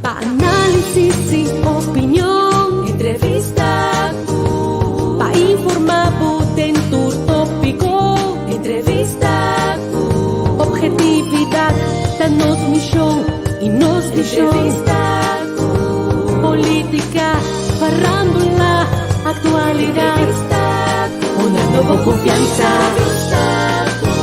Pa análisis i opinion. Entrevista ku. Pa informá bo den tur tópiko. Entrevista ku. Objetividat ta nos mishon i nos vishon. Entrevista ku. Polítika, farándula, aktualidat. Entrevista ku. Honrando bo konfiansa. Entrevista ku.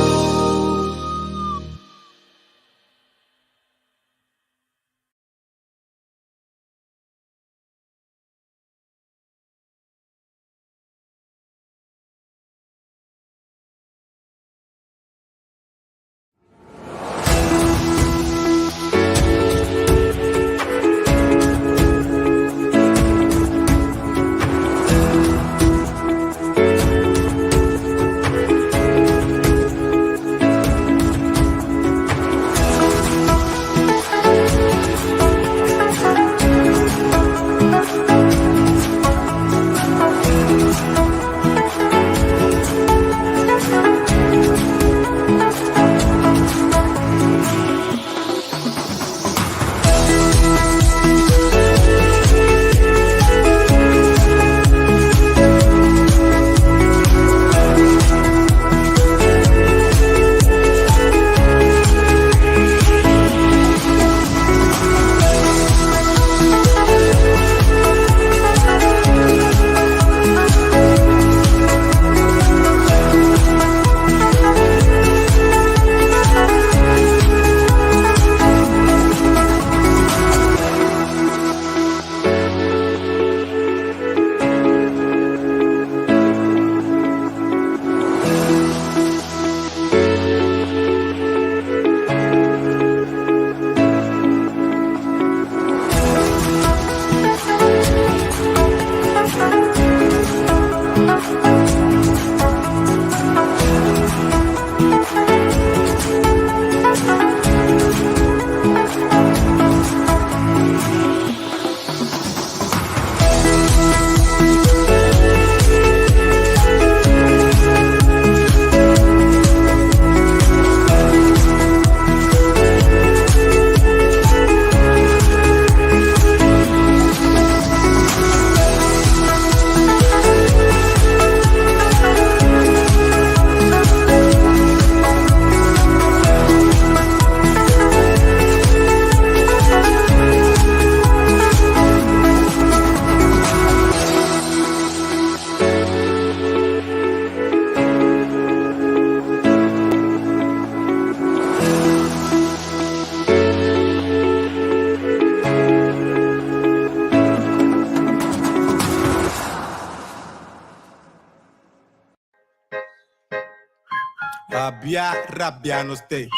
Rabia, rabia nos te.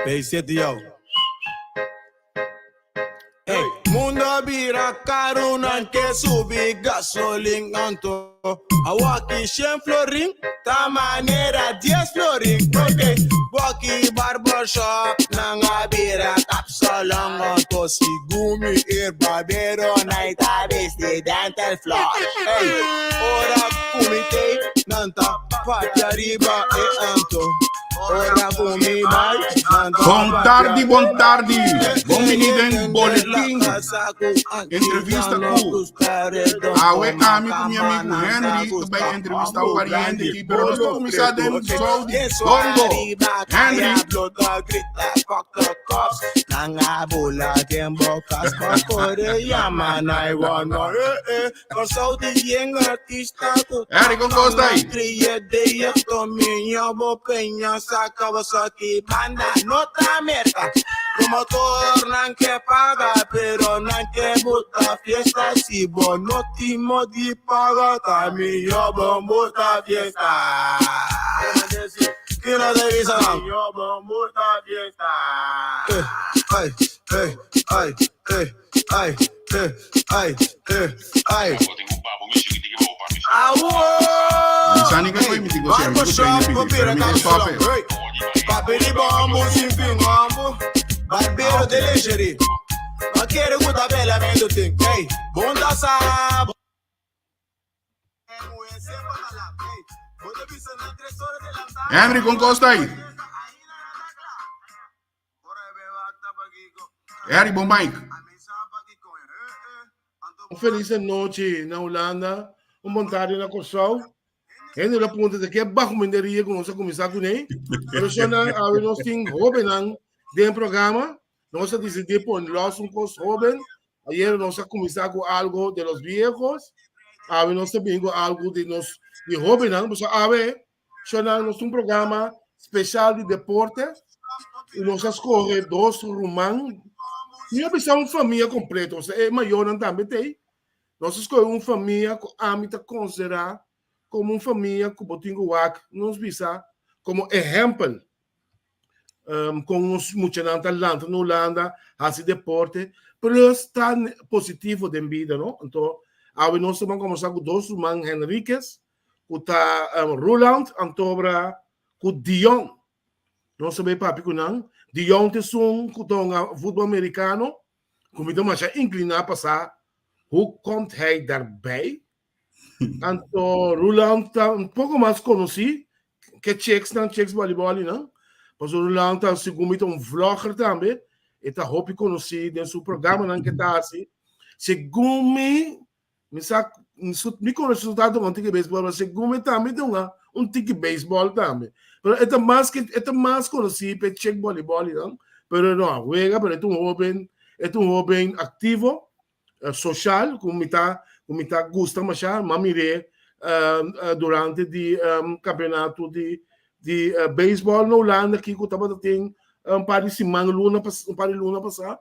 P7 yo. Hey, mundo bira karu nan ke subi gasolin anto. Awaki 100 florin, ta manera 10 florin. Ok, boki barbershop nan a bira kapsalon anto. Sigumi ir barbero na ita bisti dental floss. Hey, ora kumite nan ta papia riba e anto. Ora kumi bai nan ta Bon papia tardi, bon tardi. Bon bini den Boletin. Entrevista ku Awe ami ku mi amigu Henry ta bai entrevista un pariente aki, pero nos ta kuminsá den Saudi Bongo. Henry. Henry, kon kos ta ei? Promotor nan ke paga, pero nan ke buta fiesta. Si bo no tin modi paga, ta mihó bo buta fiesta. Kino ta bisa nan? Mihó bo buta fiesta. Eh, ay, eh, ay, eh, ay, eh, ay, eh, ay. Awo! Sani ka koy mi tigo siya, mi tigo train pidi, pero mi tin stop eh. Papi di bombo sin fin ombo. Barbero de lingerie. Ma quiere gusta bella mendo ting. Hey, bonda sa. Henry, kon kos ta ei? Harry, bon mic. Un felis anochi na Hulanda, un bon tardi na Kòrsou. Hende lo puntra de ke bajumenderia ku nos a kuminsá kuné. Pero shonnan, awe nos tin hóbennan den programa. Nos a disidí pon lòs un kos hóben. Ayer nos a kuminsá ku algo de los viejos. Awe nos ta bin ku algo di nos di hóbennan. Pasobra awe, shonnan, nos tin un programa speshal di deporte. I nos a skohe dos ruman. Mi a bisa un famia kompleto, osea e mayornan tambe t'ei. Nos a skohe un famia ku ami ta konsiderá komo un famia ku bo tin ku wak nos bisa komo ehèmpel kon nos muchanan ta lanta na Hulanda, hasi deporte, plus ta positivo den bida, no? Anto awe nos ta ban kòmbersá ku dos ruman Henriquez ku ta Roland antobra ku Dion. Nos ta bai papia ku nan. Dion ta esun ku ta hunga futbòl merikano ku mi ta masha inkliná pa sa hoe komt hij daarbij. Anto Roland ta un poko mas konosí ke Chicks nan, Chicks Volleyball nan. Pasobra Roland ta segun mi ta un vlogger tambe. E ta hopi konosí den su programanan ke ta hasi. Segun mi, mi sa, mi konosé su tata un tiki beisbòl, pero segun mi tambe ta hunga un tiki beisbòl tambe. Pero e ta mas ke, e ta mas konosí p'e Chick Volleyball nan. Pero no a wega, pero e ta un hoben, e ta un hoben aktivo. Social ku mi ta ku mi ta gusta masha m'a mir'é durante di kampeonato di di beisbòl na Hulanda aki ku tabata tin un par di siman luna un par di luna pasá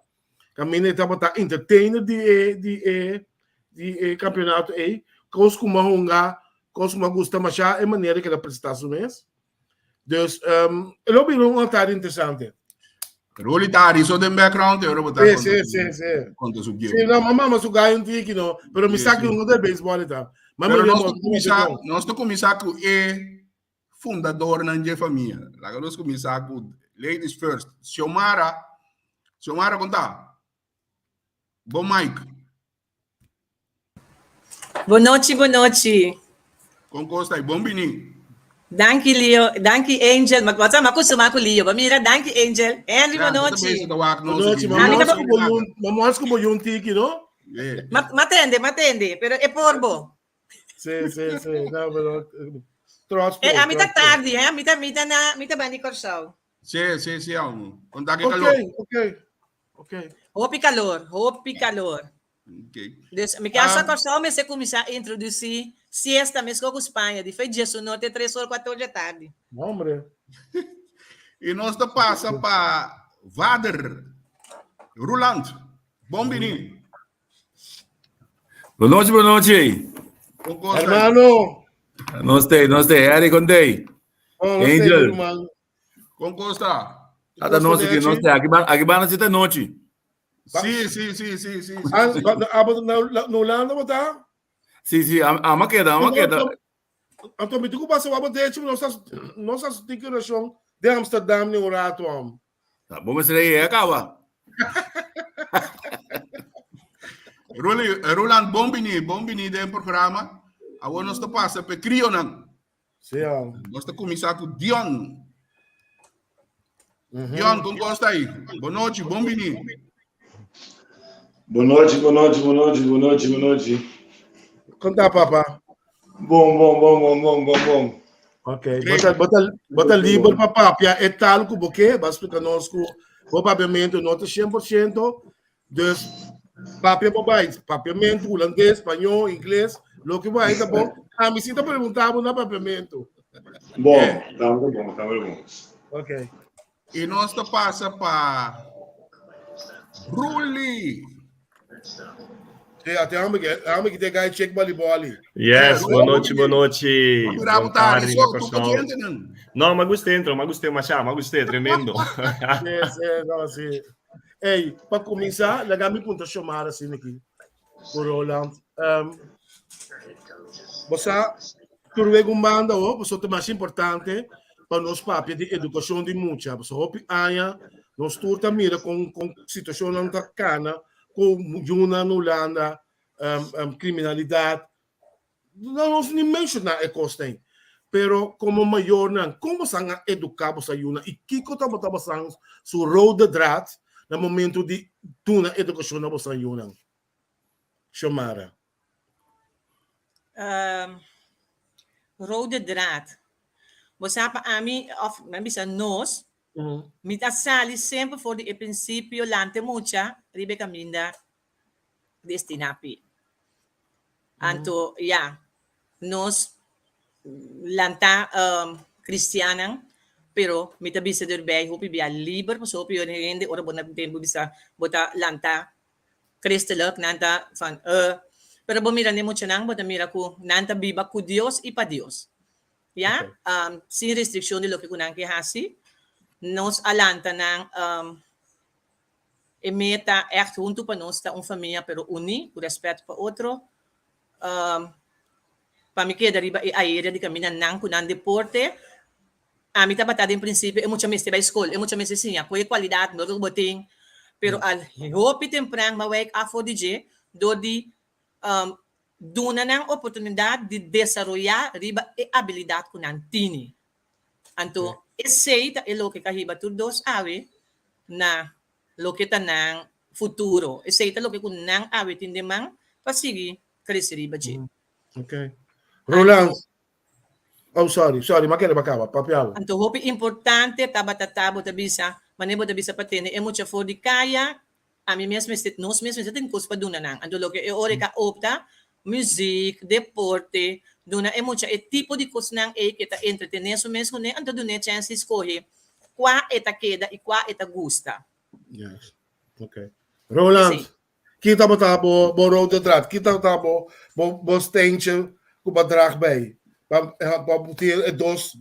kaminda e tabata entertainer di e di e di e kampeonato ei kos ku m'a hunga kos ku m'a gusta masha e manera ku el a presentá su mes. Dus um, e lo bira un altar interesante. Rolly ta ariso den background, e ora bo ta Sí, sí, sí, sí. konta su Sí, no, ma mama su gai un tiki no, pero mi sa que un de baseball e ta. Ma Pero mi nos mo ta kuminsá, nos ta kuminsá ku e fundadornan dje famia. Laga nos kuminsá ku ladies first. Xiomara, Xiomara kon ta? Bo mic. Bon nochi, bon nochi. Kon kos ta? Bon bini. Danki Leo, danki Angel. Ma what's ma kusuma ku Leo. Ba mira, danki Angel. Henry, bon nochi. Bon nochi, ma mos ku bo yun, ma mos ku bo yun tiki, no? Ma ma tende, ma tende, pero e por bo. Sí, sí, sí. No, pero trots Eh, a mi ta tardi, eh? Mi ta mi ta na mi ta bandi Kòrsou. Sí, sí, sí, algo. Konta ke kalor. Ok, ok. Ok. Hopi kalor, hopi kalor. Okay. Dus mi ke sa Kòrsou mester kuminsá introdusí siesta meskos ku Spaña, di fe diesuno te tres or kuater dje tardi. Hombre. I nos ta pasa pa Vader Roland. Bon bini. Bon nochi, bon nochi. Kon kos ta? Hermano. Nos te, nos te. Harry kon te. Oh, nos te, Angel. ruman. Kon kos ta? Ata nos aquí, nos te. Aki ban, aki ban si ta nochi. Sí, sí, sí, sí, sí. sí. Ah, ah, na na Hulanda bo ta? Sí, sí, ama keda, ama keda. Anto mi tuku pasa wabo derecho, nos as nos as tin relashon de Amsterdam ni un rato am. Ta bo mester ei acaba. Rolly, Roland, bon bini, bon bini den programa. Awor nos ta pasa pe krionan. Sí, am. Nos ta kuminsá ku Dion. Dion, kon kos ta aí? Bon nochi, bon bini. Bon nochi, bon nochi, bon nochi, bon nochi, bon nochi. Kon ta, papa? Bon, bon, bon, bon, bon, bon, bon. Ok, bo ta, bo ta, bo ta liber pa papia e tal ku bo ke, bo a splika nos ku bo papiamentu no ta 100%, dus papia bo bai, papiamentu, hulandes, spañó, ingles, loke bo bai ta bon. Ami si ta pregunta bo na papiamentu. Bon, tambe bon, tambe bon. Ok. I nos ta pasa pa Ruli. Sí, ate hame que hame que te gai check bali bali. Yes, boa noite, boa noite. Mira, Boa bo ta tarde, so, na tu Kòrsou. paciente nan. No, ma gustei entro, ma gustei masha, ma gustei, tremendo. Sí, sí, no, sí. Ey, pa kuminsá, laga mi punta Xiomara asina aki, ku Roland. Um, bo sa, tur wega un banda ho, pasobra ta mas importante pa nos papia di edukashon di mucha. Pasobra hopi aña nos tur ta mira kon kon situashonnan ta kana ku yunan na Hulanda, um, um, kriminalidat, No nos ni menshoná e kosnan. Pero komo mayornan, kon bosan a eduká boso yunan i kiko tabata bosan su rode draad? na momento di duna edukashon na boso yunan? Xiomara. Rode draad. Bo sa pa ami, of mi a bisa nos, mi ta sali semper for di e prinsipio lante mucha riba e kaminda destiná p'e. Anto ya, nos lanta kristiannan, pero mi ta bisa derbei hopi bia liber, pasobra hopi hende ora bo na tempu bisa bo ta lanta Christelijk, nan ta van eh. Pero bo mira n'e muchanan, bo ta mira ku nan ta biba ku Dios i pa Dios. Ya, um, sin restrikshon di loke ku nan ke hasi. Nos a lanta nan um, e meta ègt huntu pa nos ta un famia pero uní, ku rèspèt pa otro. Um, pa mi keda riba e aerea di kaminda nan ku nan deporte. Ami tabata den prinsipio e mucha mester bai skol, e mucha mester siña ku e kualidat loke ku bo tin, pero al hopi tempran m'a wijk afo di dje dor di duna nan oportunidat di desaroyá riba e abilidat ku nan tini. Anto esei ta e loke ka hiba tur dos awe na loke ta nan futuro. Esei ta loke ku nan awe tin den man pa sigui krese riba dje. Okay. Roland, Oh, sorry, sorry, ma kere pa kaba, papia bo. Anto hopi importante tabata ta bo ta bisa, manera bo ta bisa pa tene e mucha for di kaya, ami mes mester, nos mes mester tin kos pa duna nan. Anto loke e ora e ka opta, muziek, deporte, duna e mucha e tipo di kosnan ei ke ta entretene su mes kuné, anto dun'é chèns di skohe kua e ta keda i kua e ta gusta. Yes, okay. Roland, Ki tabata bo bo rode draad? Ki tabata bo bo bo steentje ku bo draag bij? Pa pa tin e dos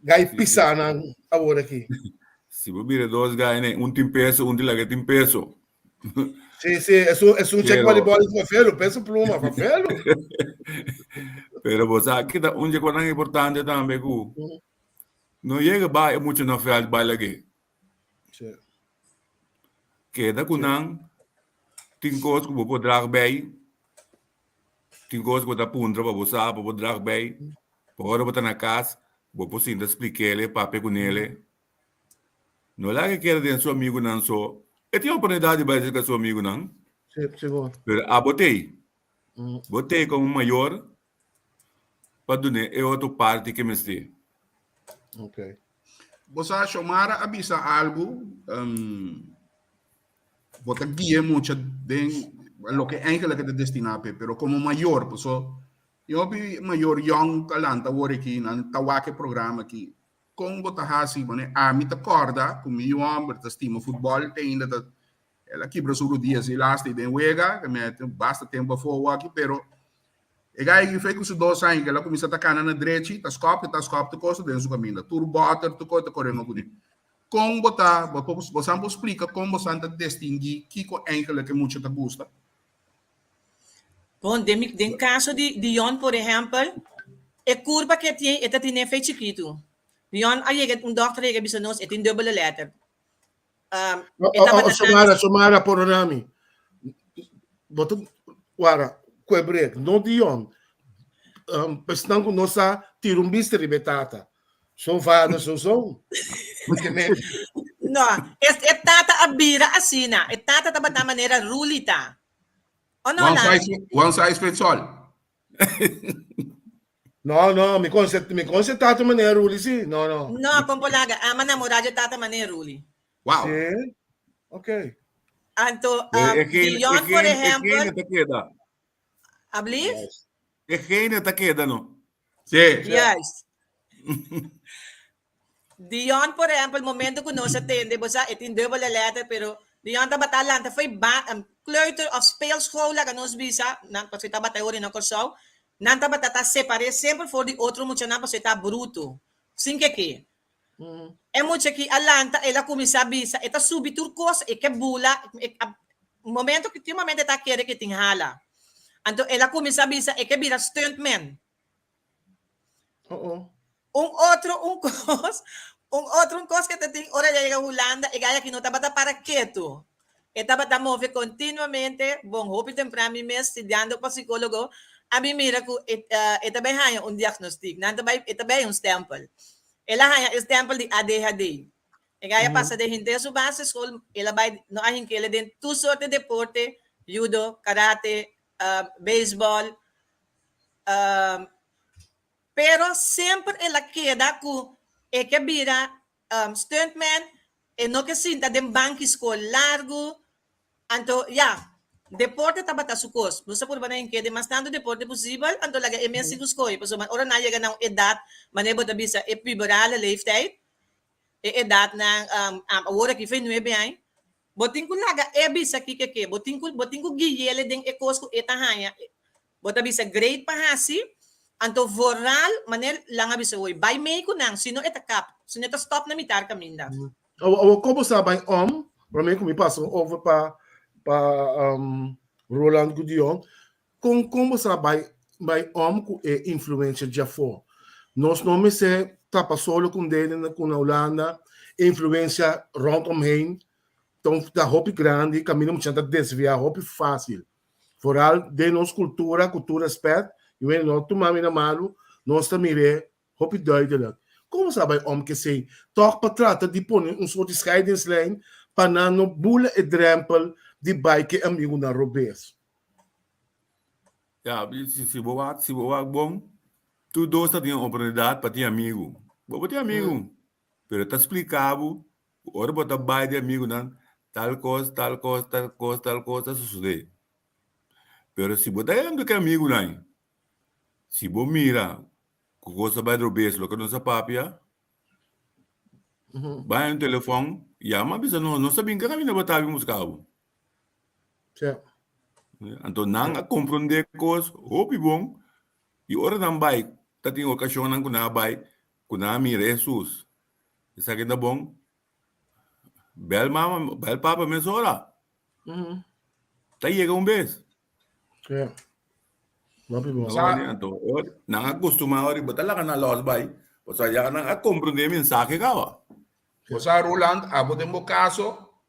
gai pisanan awor aki. Si bo bira dos gai ne, un tin peso, un tin laga tin peso. Sí, sí, esun esun check Pero volleyball is favelo, peso pluma, favelo. Pero bo sa ki ta un dje konan importante tambe ku no yega bai e mucha na veld bai lag'é. Sí. Keda ku nan, tin kos ku bo por drag bij, tin kos ku bo ta puntra pa bo sa, pa bo drag bij. Pa ora bo ta na kas, bo por sinta splik'ele, papia ku nele. No laga e keda den su amigunan so. E tin oportunidat di bai serka su amigunan. Sí, sigur. Pero abo t'ei. Bo t'ei komo mayor pa dun'é e otro parti ke mester. Okay. Bo sa, Xiomara a bisa algu, um, bo ta guia mucha den loke eigenlijk ta destiná p'e, pero komo mayor, paso tin hopi mayor yòn ta lanta awor aki, nan ta wak e programa aki. Kon bo ta hasi? Bueno, ami ta kòrda ku mi yu hòmber ta stima futbòl, te ainda ta El a kibra su rudia si lasti den wega, ke me basta tempu afó awaki, pero e gai aki fe ku su dos aña ke el a kuminsá ta kana na drechi, ta skòp, e ta skòp tur kos den su kaminda, tur bòter, tur kos ta kore no kuné. Kon bo ta, bo por, bosan por splika kon bosan ta destinguí kiko eigenlijk e mucha ta gusta? Bon, den mi, den kaso di Dion, por ehèmpel, e kurpa ke e tin, e ta tine fe chikitu. Dion a yega, un dòkter a yega bisa nos, e tin dubbele lèter. Um, e Oh, oh, tabata Xiomara, Xiomara, perdonami. Bo ta, wara, ku e break, no Dion. Um, esnan ku no sa, tira un bista riba e tata. Son vader, son zoon. Porque me, No, e, e tata a bira asina. E tata tabata manera Rulita. Oh no, One Lan? size, one size fits all. No, no, mi konse, mi konse tata manera Ruli, sí. No, no. No, Pompolaga, ama namorá dje tata manera Ruli. Wow. Sí. Ok. Anto, E, um, e gene, e Dion, por gene, e ehempel, gene ta keda. ablief? Yes. E gene ta keda, no? Sí. Juist. Dion, por ehempel, momento ku nos a tende, bo sa, e tin dubbele letter, pero Dion tabata lanta fo'i ba, um, kleuter of speelschool, laga nos bisa, nan, pasobra e tabata e ora na Kòrsou, nan tabata ta separ'é semper for di otro muchanan pasobra e ta bruto, sin ke ke. E mucha aki a lanta, el a kuminsá bisa, e ta subi tur kos, e ke bula, e a, momento ku tin momento e ta kere ku e tin hala. Anto el a kuminsá bisa, e ke bira stuntman. Oh, oh. Un otro un kos, un otro un kos ke ta tin ora el a yega Hulanda, e gaya aki no tabata para ketu. E tabata move kontinuamente, bon hopi tempran mi mes studiando pa psikólogo, a bin mira ku e e ta bai haña un diagnostik, nan ta bai e ta bai un stèmpel. El a haña e stèmpel di ADHD. E gai a pasa den henter su basisschool, el a bai, no a hink'el den tur soort di deporte, judo, karate, beisbòl, pero semper el a keda ku e ke bira stuntman, e no ke sinta den banki skol largu, anto ya, deporte tabata su kos. Nos a purba na hink'é den mas tantu deporte posibel, anto laga e mes sigu skohe, pasobra ora nan a yega na un edat, manera bo ta bisa e puberale leeftijd, e edatnan awor aki fe nuebe aña, bo tin ku laga e bisa kiko e ke, bo tin ku bo tin ku gui'el den e kos ku e ta haña, bo ta bisa great pa hasi, anto vooral manera lan a bisa hoy, bai mei ku nan, si no e ta kap, si no e ta stòp na mitar kaminda. Awor awor kon bo sa bai om, promé ku mi pasa over pa pa Roland ku Dion, Kon kon bo sa bai bai om ku e influensia djafó? Nos no mester tapa solo ku un dede na ku na Hulanda e influensia rondomheen ta un ta hopi grandi kaminda muchanan ta desviá hopi fásil. Foral den nos kultura ku tur rèspèt i wende no tuma mi na malu nos ta mir'é Hopi duidelijk. Kon bo sa bai om kesei? Tòg pa trata di pone un soort di scheidingslijn pa nan no bula e drempel di bai ke amigunan robes. Ya, si bo wak, si bo wak bon, tur dos ta tin oportunidat pa tin amigu. Bo por tin amigu, pero ta splika bo ku ora bo ta bai di amigunan, tal kos, tal kos, tal kos, tal kos ta sosodé. Pero si bo ta yendo ke amigunan, si bo mira Ku kos ta bai robes loke nos a papia, bai un telefòn, yama bisa nos, nos ta bin kaminda bo ta bin buska bo. Anto nan a komprondé kos hopi bon i ora nan bai ta tin okashonnan ku nan a bai ku nan a mira Hesus. Esaki ta bon, bèl mama, bèl papa mesora. Ta yega un bes. Ja. Hopi bon. Sa, anto, nan a costuma ora bo ta laga nan los bai, pasobra ya nan a comprende e mensahe caba. Bo sa Roland, abo den bo caso,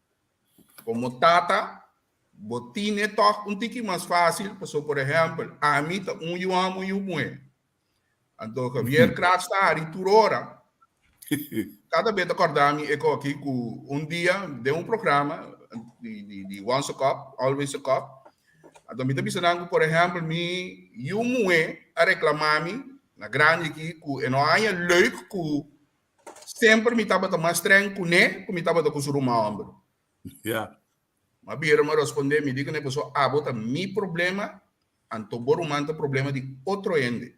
como tata, bo tine toch un tiki mas facil, pasobra por ehempel, ami ta un yu amo un yu muhe. Anto Javier Kras ta hari tur ora. Kada be ta kòrda mi e kò aki ku un dia den un programa di di di Once a Cop, Always a Cop, anto mi ta bisa nan ku por ehèmpel mi yu muhé a reklamá mi na grandi aki ku e no haña leuk ku semper mi tabata mas strèng kuné ku mi tabata ku su ruman hòmber. Ja. Ma bira mi a respondé, mi di kuné pasobra abo ta mi problema Anto bo ruman ta problema di otro hende.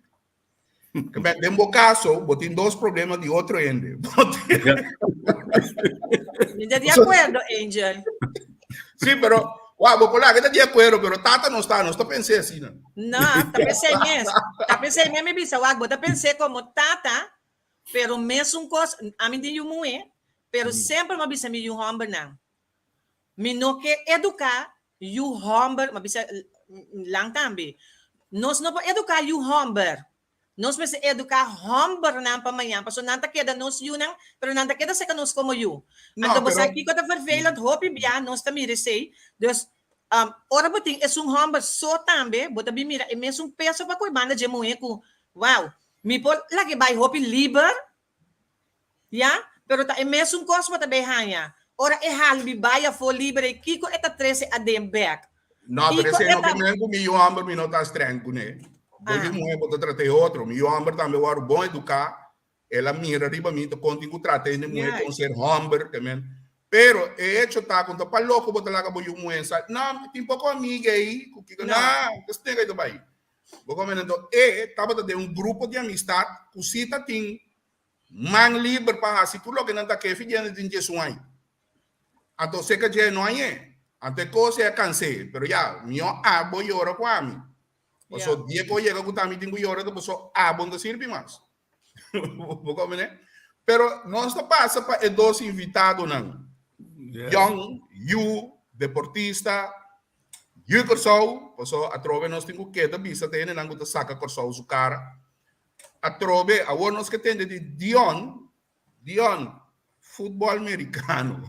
Den bo caso, bo tin dos problema di otro hende. Mi ta di acuerdo, Angel. Sí, pero, wow, bo por laga ta di acuerdo, pero tata no está, no está pensé así. No, no ta pensé mes. Ta pensé mes mi bisa, wak, bo ta pensé como tata, pero mesun cos, ami tin yu muhe, pero semper mi bisa mi yu hombernan. Mi no ke eduká yu hòmber, mi a bisa lan tambe, nos no por eduká yu hòmber, nos mester eduká hòmbernan pa mañan, pasobra nan ta keda nos yunan, pero nan ta keda serka nos komo yu. Anto bo sa kiko ta vervelend? Hopi bia nos ta mira esei. Dus, ora bo tin esun hòmber so tambe, bo ta bin mira e mesun peso pa ku e banda dje muhé ku, wow, mi por lag'é bai hopi liber, Ya, pero ta e mesun kos bo ta bay haña. Ora e hali bi bay afó liber ei, kiko e ta trese aden bek? No, pero Kiko esei e no ta. ke men ku mi yu hòmber mi no ta streng kuné. Bo yu muhé bo ta trata e otro. Mi yu hòmber tambe wòrdu bon eduká. El a mira riba mi ta kon tin ku trata hende muhé kon ser hòmber, ke men. Pero e hecho ta ku no ta pa loko bo ta laga bo yu muhé sa, no, tin poko amiga ei ku kiko. No. No, ta snega ei ta bai. Bo komen anto e tabata den un grupo di amistat ku si ta tin man liber pa hasi tur loke nan ta ke fidiendo tin djesun aña. Anto seka dje no añ'é. Anto e kos ei a kans'é. Pero ya, mihó abo yora ku ami. Paso dia ku yega ku ta mi tin ku yora ta paso abo no ta sirbi mas. Bo komprende? Pero nos ta pasa pa e dos invitadonan. Young, yu, deportista, yu Kòrsou, paso atrobe nos tin ku keda bisa ta hendenan ku ta saka Kòrsou su kara. Atrobe, awor nos ke tende di Dion, Dion, futbòl merikano.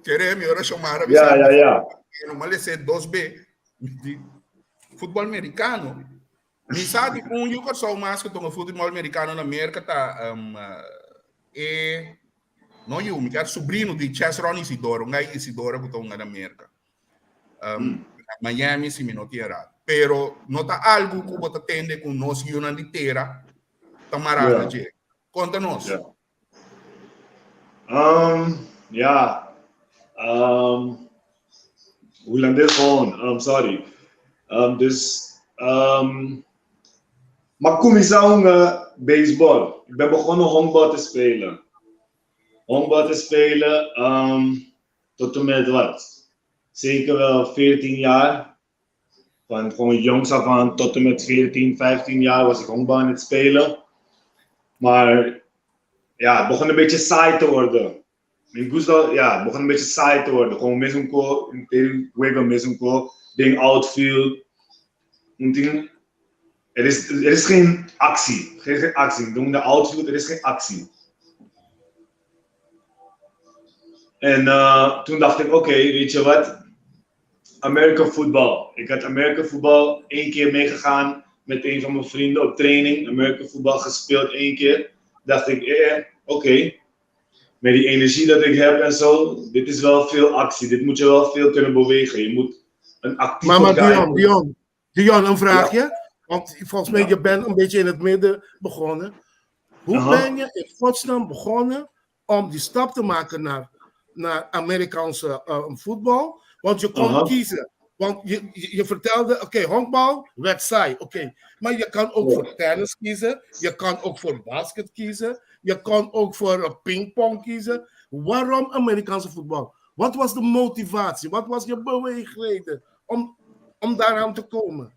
Kere mi ora Xiomara Ya, bisa ya, ya. mi, no malesé dos be, mi di, futbòl merikano. Mi sa di un yu Kòrsou mas ku tonga futbòl merikano na Merka ta e. No yu, mi kier subrino di Chesron Isidoro, un gai Isidoro ku ta hunga na Merka. Um, Miami si mi no tin erá. Pero no ta algu ku bo ta tende ku nos yunan di tera ta mará na dje. Konta nos. Ja. Um, ja. Um, Holandes gewoon, um, sorry. Um, dus, um, m'a kuminsá hunga beisbòl. Ik ben begonnen honkbal te spelen. Honkbal te spelen um, tot en met wat? Zeker wel 14 jaar. Van gewoon jongs af aan tot en met 14, 15 jaar was ik honkbal aan het spelen. Maar ja, het begon een beetje saai te worden. Mi gusta, ja, het begon een beetje saai te worden. Gewoon mesun ko, den wega mesun ko, den outfield. Un tin, er is, er is geen actie. Geen, geen actie. Doen de outfield, er is geen actie. En uh, toen dacht ik, oké, okay, weet je wat? American football. Ik had American football één keer meegegaan met een van mijn vrienden op training. American football gespeeld één keer. Dacht ik, eh, oké. Okay. Met die energie dat ik heb en zo, dit is wel veel actie. Dit moet je wel veel kunnen bewegen. Je moet een actieve Maar, maar guy Dion, Dion, Dion, een vraagje. Ja. Want volgens mij, Ja. je bent een beetje in het midden begonnen. Hoe ben je in godsnaam begonnen om die stap te maken naar, naar Amerikaanse eh, voetbal? Want je kon kiezen. Want je, je, je vertelde, oké, honkbal werd saai, oké. Maar je kan ook voor tennis kiezen. Je kan ook voor basket kiezen. Je kan ook voor eh, pingpong kiezen. Waarom Amerikaanse voetbal? Wat was de motivatie? Wat was je beweegreden om, om daaraan te komen?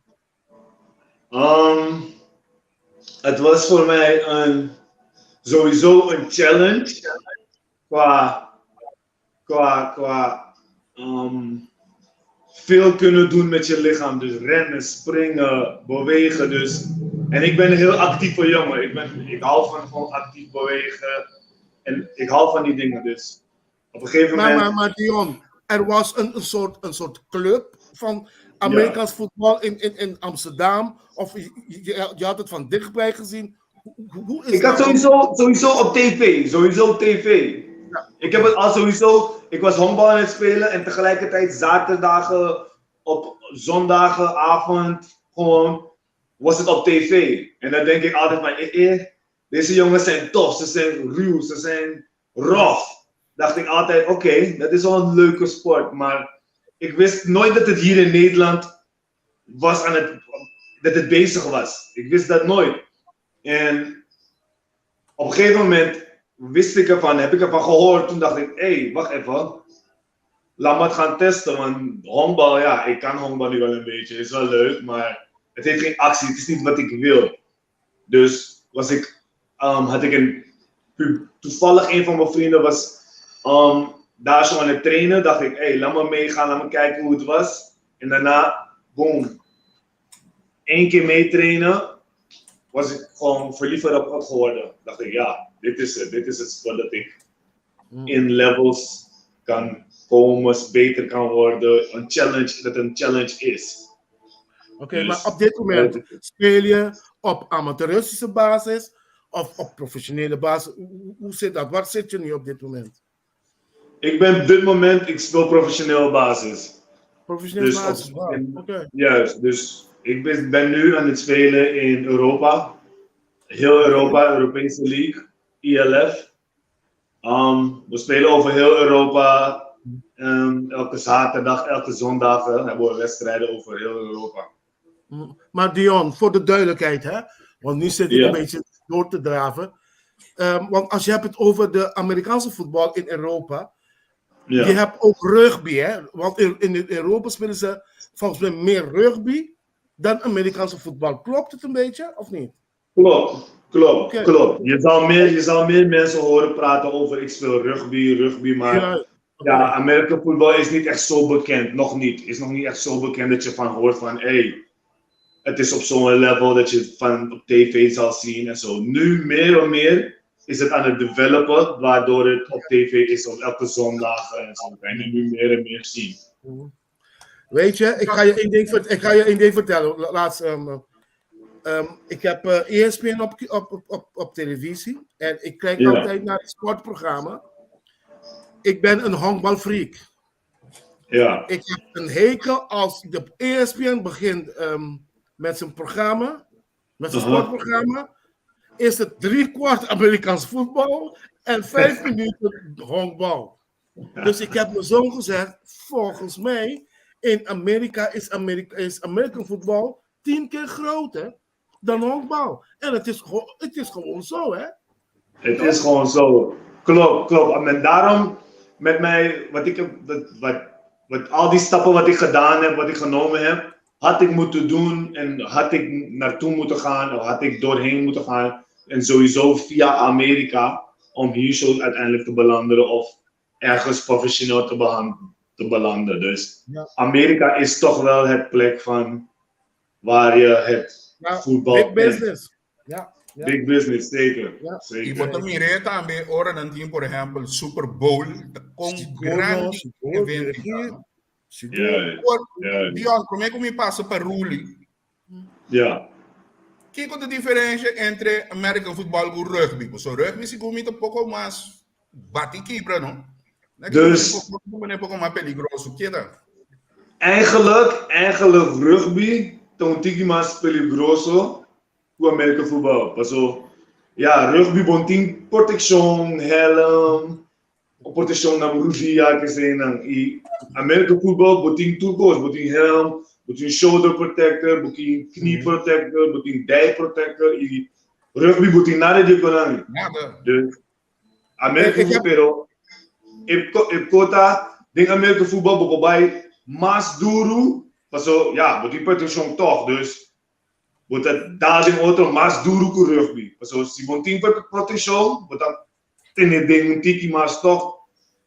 Um, het was voor mij een, sowieso een challenge. Qua, qua, qua um, veel kunnen doen met je lichaam. Dus rennen, springen, bewegen. Dus. En ik ben een heel actieve jongen. Ik, ben, ik hou van gewoon actief bewegen. En ik hou van die dingen. Dus op een gegeven Maar, moment. maar, maar Dion, er was een, een, soort, een soort club van Amerikaans voetbal in, in, in Amsterdam. Of je, je, je had het van dichtbij gezien. Hoe, hoe is Ik had dat? sowieso, sowieso op tv. Sowieso op tv. Ik heb het al sowieso. Ik was honkbal aan het spelen en tegelijkertijd zaterdagen op zondagavond gewoon was het op tv. En dan denk ik altijd van, eh, eh, deze jongens zijn tof, ze zijn ruw, ze zijn rough. Dacht ik altijd, oké, dat is wel een leuke sport, maar ik wist nooit dat het hier in Nederland was aan het, dat het bezig was. Ik wist dat nooit. En op een gegeven moment wist ik ervan, heb ik ervan gehoord. Toen dacht ik, hé, hey, wacht even. Laat me het gaan testen, want honkbal, ja, ik kan honkbal nu wel een beetje. Is wel leuk, maar het heeft geen actie. Het is niet wat ik wil. Dus was ik, um, had ik een, toevallig een van mijn vrienden was um, daar zo aan het trainen. Dacht ik, hé, hey, laat me meegaan, laat me kijken hoe het was. En daarna, boom. Eén keer meetrainen, was ik gewoon verliefd op geworden. Dacht ik, ja, dit is het. Dit is het sport dat ik in levels kan komen, beter kan worden. Een challenge, dat een challenge is. Oké, Dus- maar op dit moment speel je op amateuristische basis of op professionele basis? Hoe, hoe- hoe zit dat? Waar zit je nu op dit moment? Ik ben op dit moment, ik speel professioneel basis. Professionele Dus basis, op- wauw. in- Oké. Juist, dus ik ben, ben nu aan het spelen in Europa. Heel Europa, Europese League, ILF. Um, we spelen over heel Europa. Um, elke zaterdag, elke zondag hè, hebben we wedstrijden over heel Europa. Maar Dion, voor de duidelijkheid, hè? Want nu zit ik Ja. een beetje door te draven. Ehm, want als je hebt het over de Amerikaanse voetbal in Europa, Ja. je hebt ook rugby, hè? Want in, in Europa spelen ze volgens mij meer rugby dan Amerikaanse voetbal. Klopt het een beetje of niet? Klopt, klopt, Oké. klopt. Je zal, meer, je zal meer mensen horen praten over ik speel rugby, rugby, maar Ja, ja, Amerika voetbal is niet echt zo bekend. Nog niet. Is nog niet echt zo bekend dat je van hoort van hé, hey, het is op zo'n level dat je het van op tv zal zien en zo. Nu meer en meer is het aan het developen, waardoor het op tv is op elke zondag en zo. Kan je nu meer en meer zien. Weet je, ik ga je één ding, vert- ik ga je één ding vertellen. La- Laatst, ehm, ehm, ik heb eh ESPN op, op, op, op, op televisie en ik kijk Ja. altijd naar het sportprogramma. Ik ben een honkbalfreak. Ja. Ik heb een hekel als de ESPN begint met zijn programma, met zijn sportprogramma, is het 3/4 Amerikaans voetbal en 5 minuten honkbal. Dus ik heb mijn zoon gezegd, volgens mij in Amerika is, Amerika, is American voetbal 10 keer groter dan honkbal. En het is gewoon zo, hè? Het is gewoon zo. Klopt, klopt. En daarom met mij, wat ik heb, wat, wat, wat, al die stappen wat ik gedaan heb, wat ik genomen heb, had ik moeten doen en had ik naartoe moeten gaan of had ik doorheen moeten gaan. En sowieso via Amerika om hier zo uiteindelijk te belanden of ergens professioneel te belanden. Dus Amerika is toch wel het plek van waar je het voetbal Big business. Ja. Ja. Big business, zeker. Zeker. I bo ta mira tambe, ora nan tin, por ehèmpel, Super Bowl, kon grandi evento ta. Dion, promé ku mi pasa pa Ruli. Kiko ta diferensha entre American football ku rugby? Pasobra rugby sigur mi ta poko mas bati kibra, no? Dus Un poko mas peligroso. Keda. Eigenlijk, eigenlijk rugby ta un tiki mas peligroso ku American football. Paso, ja, rugby bo no tin protekshon, helm, protekshon na rudia, ke nan. I American football bo tin tur kos, bo tin helm, bo tin shoulder protector, bo tin knee protector, bo tin dij protector i rugby bo tin nada di esnan. Nada. Dus American football, pero e kota den American football bo por bai mas duru, paso ja, bo tin protekshon toch, dus bo ta dal den otro mas duru ku rugby. Paso si bo tin protekshon, bo ta tene den un tiki mas toch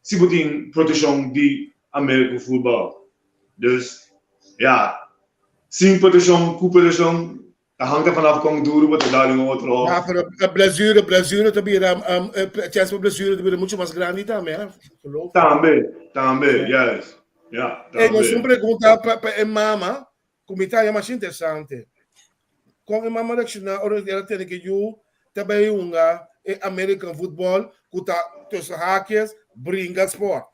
si bo tin protekshon di American football. Dus ja, sin protekshon, ku protekshon, ta hangt er vanaf kon duru bo ta dal den otro. Ja, pero blessure, blessure ta bira, chance pa blessure ta bira mucho mas grandi tambe, hè? Geloof. Tambe, tambe, juist. Ja, Hey, nos tambe. un pregunta pa e mama, ku mi ta masha interesante. Kon e mama reakshoná ora el a tende ku yu ta bai hunga e American football ku ta tussen haakjes bringa sport?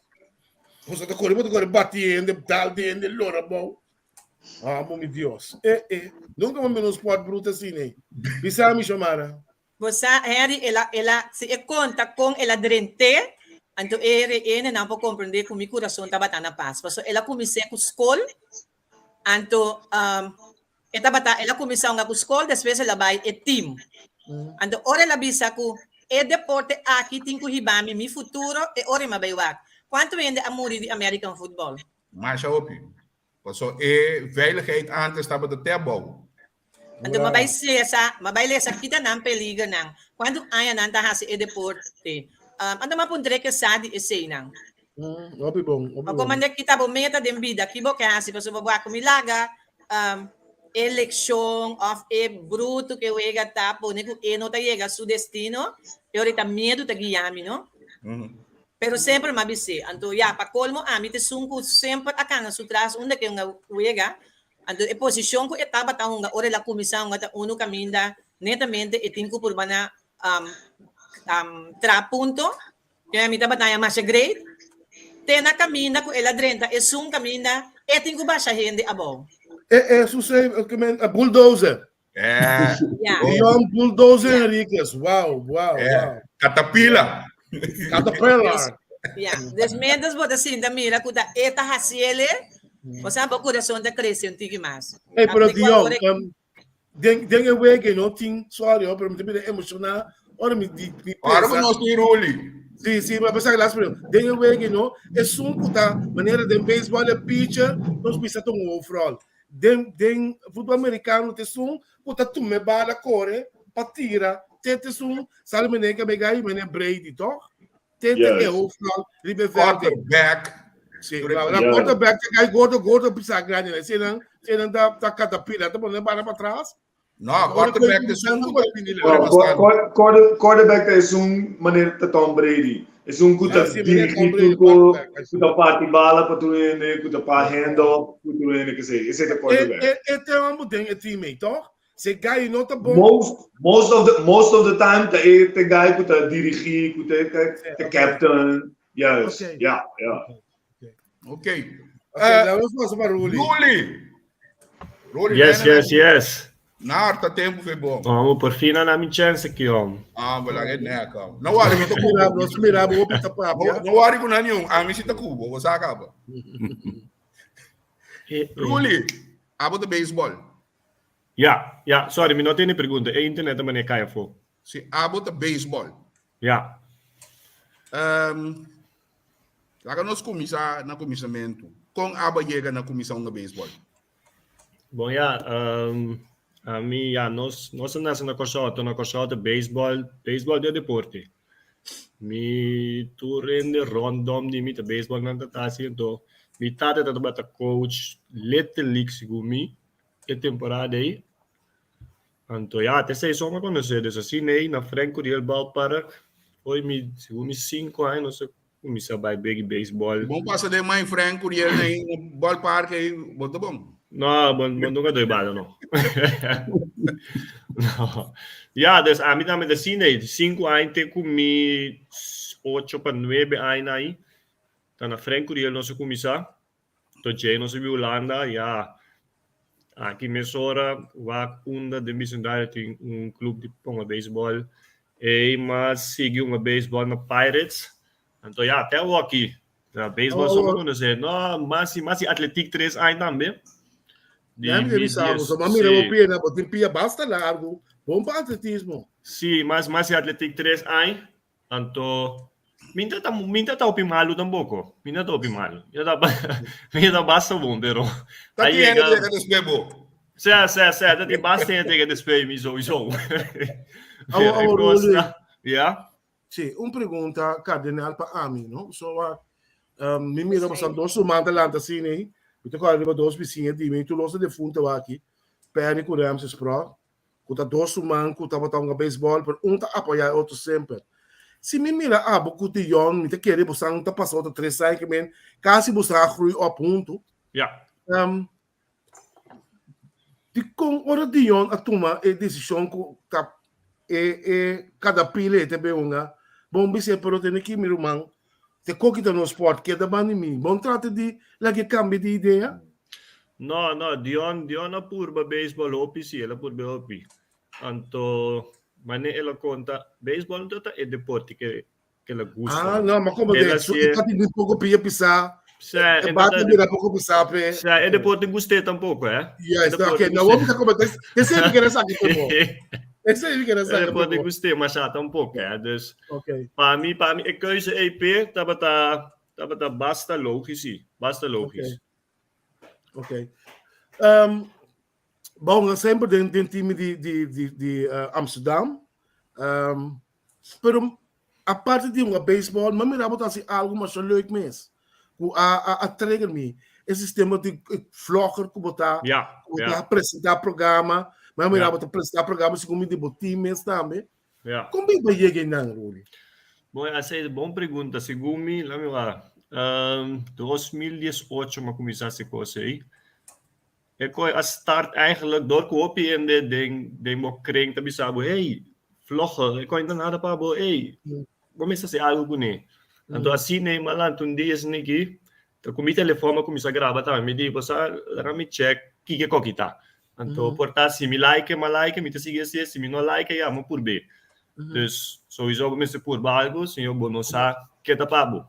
Boso ta kore, bo ta kore bati hende, dal di hende, lora bou. Amo mi Dios. Eh, eh. Nunka mi a mira un sport bruto asina, eh. Bisa mi, Xiomara. Bo sa, Henry, el a, el a, si e konta kon el a drent'é, anto e re'ene nan por komprendé ku mi kurason tabata na pas. Pasobra el a kumins'é ku skol, anto e tabata, el a kuminsá hunga ku skol, despues el a bai e tim. Anto ora el a bisa ku e deporte aki tin ku hiba mi mi futuro, e ora e m'a bai wak. Kuantu hende a muri di American football? Masha hopi. Paso e veiligheid antes tabata te abou. Anto m'a bai lesa, m'a bai lesa kita nan peligernan, kuantu aña nan ta hasi e deporte. Anto m'a puntr'é ke sa di eseinan. Hopi bon, hopi Ma bon. komand'é kita bo meta den bida, ki bo ke hasi pasobra bo a ku mi laga e lekshon òf e brutu ku e wega ta pone ku e no ta yega su destino, e ora ta miedu ta guia mi, no? Pero semper m'a bis'é. Anto ya, pa kolmo ami ta esun ku semper a kana su tras unda ke hunga wega. Anto e posishon ku e tabata hunga ora el a kuminsá hunga ta unu kaminda netamente e tin ku purba na traha punto. Kende mi tabata haña masha great. Te na kaminda ku el a drenta esun kaminda e tin ku basha hende abou. E e su se bulldozer. Ja. Leon Bulldozer Henriquez. Wow, wow, wow. Caterpillar. Caterpillar. Ja, dus mientras bo ta sinta mira ku ta e ta hasiele, bo sa bo kurason ta krese un tiki mas. Hey, pero Apri ku Dion, awor e- den e wege no tin, sorry, oh, pero mi ta bira emoshoná ora mi di mi Ora ku pensa. nos tin Ruli. Sí, sí, maar pensa laatste periode. Den e wege no, esun ku ta manera den baseball e pitcher, nos bisa ta un hoofdrol. Den den futbol americano te esun ku ta tuma e bala kore pa tira te te esun sali meneer Kabegai meneer Brady toch? Te te e hoofdrol riba e veld. Quarterback. Sí, la, la quarterback te gai gordo gordo pisa grande. Esei nan ta caterpillar ta pone bala pa atras. No, quarterback ta esun ku ta bini Quarterback ta esun manera ta Tom Brady. Esun ku ta dirigi tur ko, ku ta parti bala pa tur hende, ku ta pa handoff ku tur hende, kesei. Esei ta quarterback. E tema bo den e teammate, toch? Si guy no ta bon. Most, most of the, most of the time ta e te guy ku ta dirigi, ku ta e captain. Juist, Oké. ja, ja. Oké. Oké, Eh, laten we vast maar Roelie. Roelie. Roelie, Yes, bijna yes, yes. Na harta tempo foi bom. Vamos por fim na minha chance aqui, homem. Ah, belangrijk nee, kom. Nou wari met de Mira, kubo. nos mira, bo pita papia. No wari ku naniun, a mi sita kubo, você acaba. Roelie, abo de baseball. Ja, ja, sorry, mi no tene pregunta. E internet mané cai afo. Si abo de baseball. Ja. Laga nos kuminsá na kuminsamentu. Kon abo yega na kuminsá hunga beisbòl? Bon ya, ami ya nos nos a nase na Kòrsou, anto na Kòrsou ta beisbòl, beisbòl ta e deporte. Mi tur hende rondom di mi ta beisbòl nan ta ta hasi, anto mi tata ta tabata coach Little League segun mi e temporada ei. Anto ya, te esei so mi a konosé. Dus asina ei na Frank Curiel Ballpark, foi mi segun mi sinku aña nos a kuminsá bai begi beisbòl. Bon pasa den mai Frank Curiel na ei na ballpark ei, bo ta bon? No, bo bo nunka doi bala no. No. Ya, dus ami tambe ta asina ei, sinku aña te ku mi ocho pa nuebe aña ei, ta na Frank Curiel nos a kuminsá. To djei nos a bi Hulanda, ya aki mesora wak unda den bisindario tin un club di ponga beisbòl. Ei mas sigui hunga beisbòl na Pirates. Anto ya, te awoki ta beisbòl so mi konosé. No, mas mas di atletiek tres aña tambe. Di Ya mi mi bisa bo, dies, so ma mira bo sí. pierna, bo tin pia basta largu, bon pa atletismo. Sí, mas mas di atletiek tres aña. Anto, mi no ta, mi no ta hopi malu tampoco. Mi no ta hopi malu. Mi ta, mi ta basta bon, pero Ta a tin hende yega. yega despues bo. Sè, sè, sè, ta tin basta hende yega despues mi sowieso. Awo, Pero e awo, kos Ruli. ta, ja. Sí, un pregunta kardinal pa ami, no? So, uh, mi mira basta dos suman ta lanta asina ei. Mi ta kòrda riba dos bisiña di mi, tur los ta defunto aki. Penny ku Ramses Pro. ku ta dos ruman ku tabata hunga beisbòl, pero un ta apoyá e otro semper. Si mi mira abo ku Dion, mi ta kere bosan ta pasa otro tres aña ke men kasi bosan a groei op huntu. Ja. Um, dikon ora Dion a tuma e desishon ku ta e e kada pila e ta bin hunga, bon bis'é pero tene ki mi ruman, te koki ta nos sport, keda banda di mi. Bon trata di lag'é kambia di idea? No, no, Dion, Dion a purba beisbòl hopi, sí, el a purba hopi. Anto, mane el a konta, beisbòl no ta e deporte ke ke el a gusta. Ah, no, ma komo El de, a su hasié, e ta tin poko pia pisá, sè, e e no bate ta, bira poko pisá p'e. sè, e deporte gust'é tampoko, eh. E Yes, no, deporte okay, no, gust'é. mi ta komenta, esei mi kere sa ki bo. Esei mi kere E sa ki deporte bo. gust'é masha tampoko, eh. Dus, Okay. pa mi, pa mi e keuze ei p'e tabata, tabata basta logisch, sí, basta logisch. Okay. Ok. Um, bom, sempre den, den time di, di, di, di uh, Amsterdam. Um, pero aparte di un baseball, ma mira bota assim algo mas leuk mes. Ku a, a, a trigger me. E sistema di vlogger ku bota, Ja, ku bota ja. presentar programa. Ma mira Ja. bota presentar programa segundo mi di bo team mes tambe. Ja. Kon bin pa yega einan, Ruli? Bon, esa es bon pregunta. Segun mi, laat me wak. 2018 m'a kuminsá hasi kos ei. E koi a start eigenlijk door ku hopi hende den den bo kring ta bisa bo, hey, vlogger, e koi no ta nada pa bo, hey, bo mester hasi algu kuné. Anto asina ei m'a lanta un dia esaki aki, ta ku mi telefòn m'a kuminsá graba tambe. Mi di, bo sa, laga mi check kiko e koki ta. Anto por ta si mi like, m'a like, mi ta sigui hasié, si mi no like, ya, mi purb'é. Dus sowieso bo mester purba algu, si bo no sa ke ta pa bo.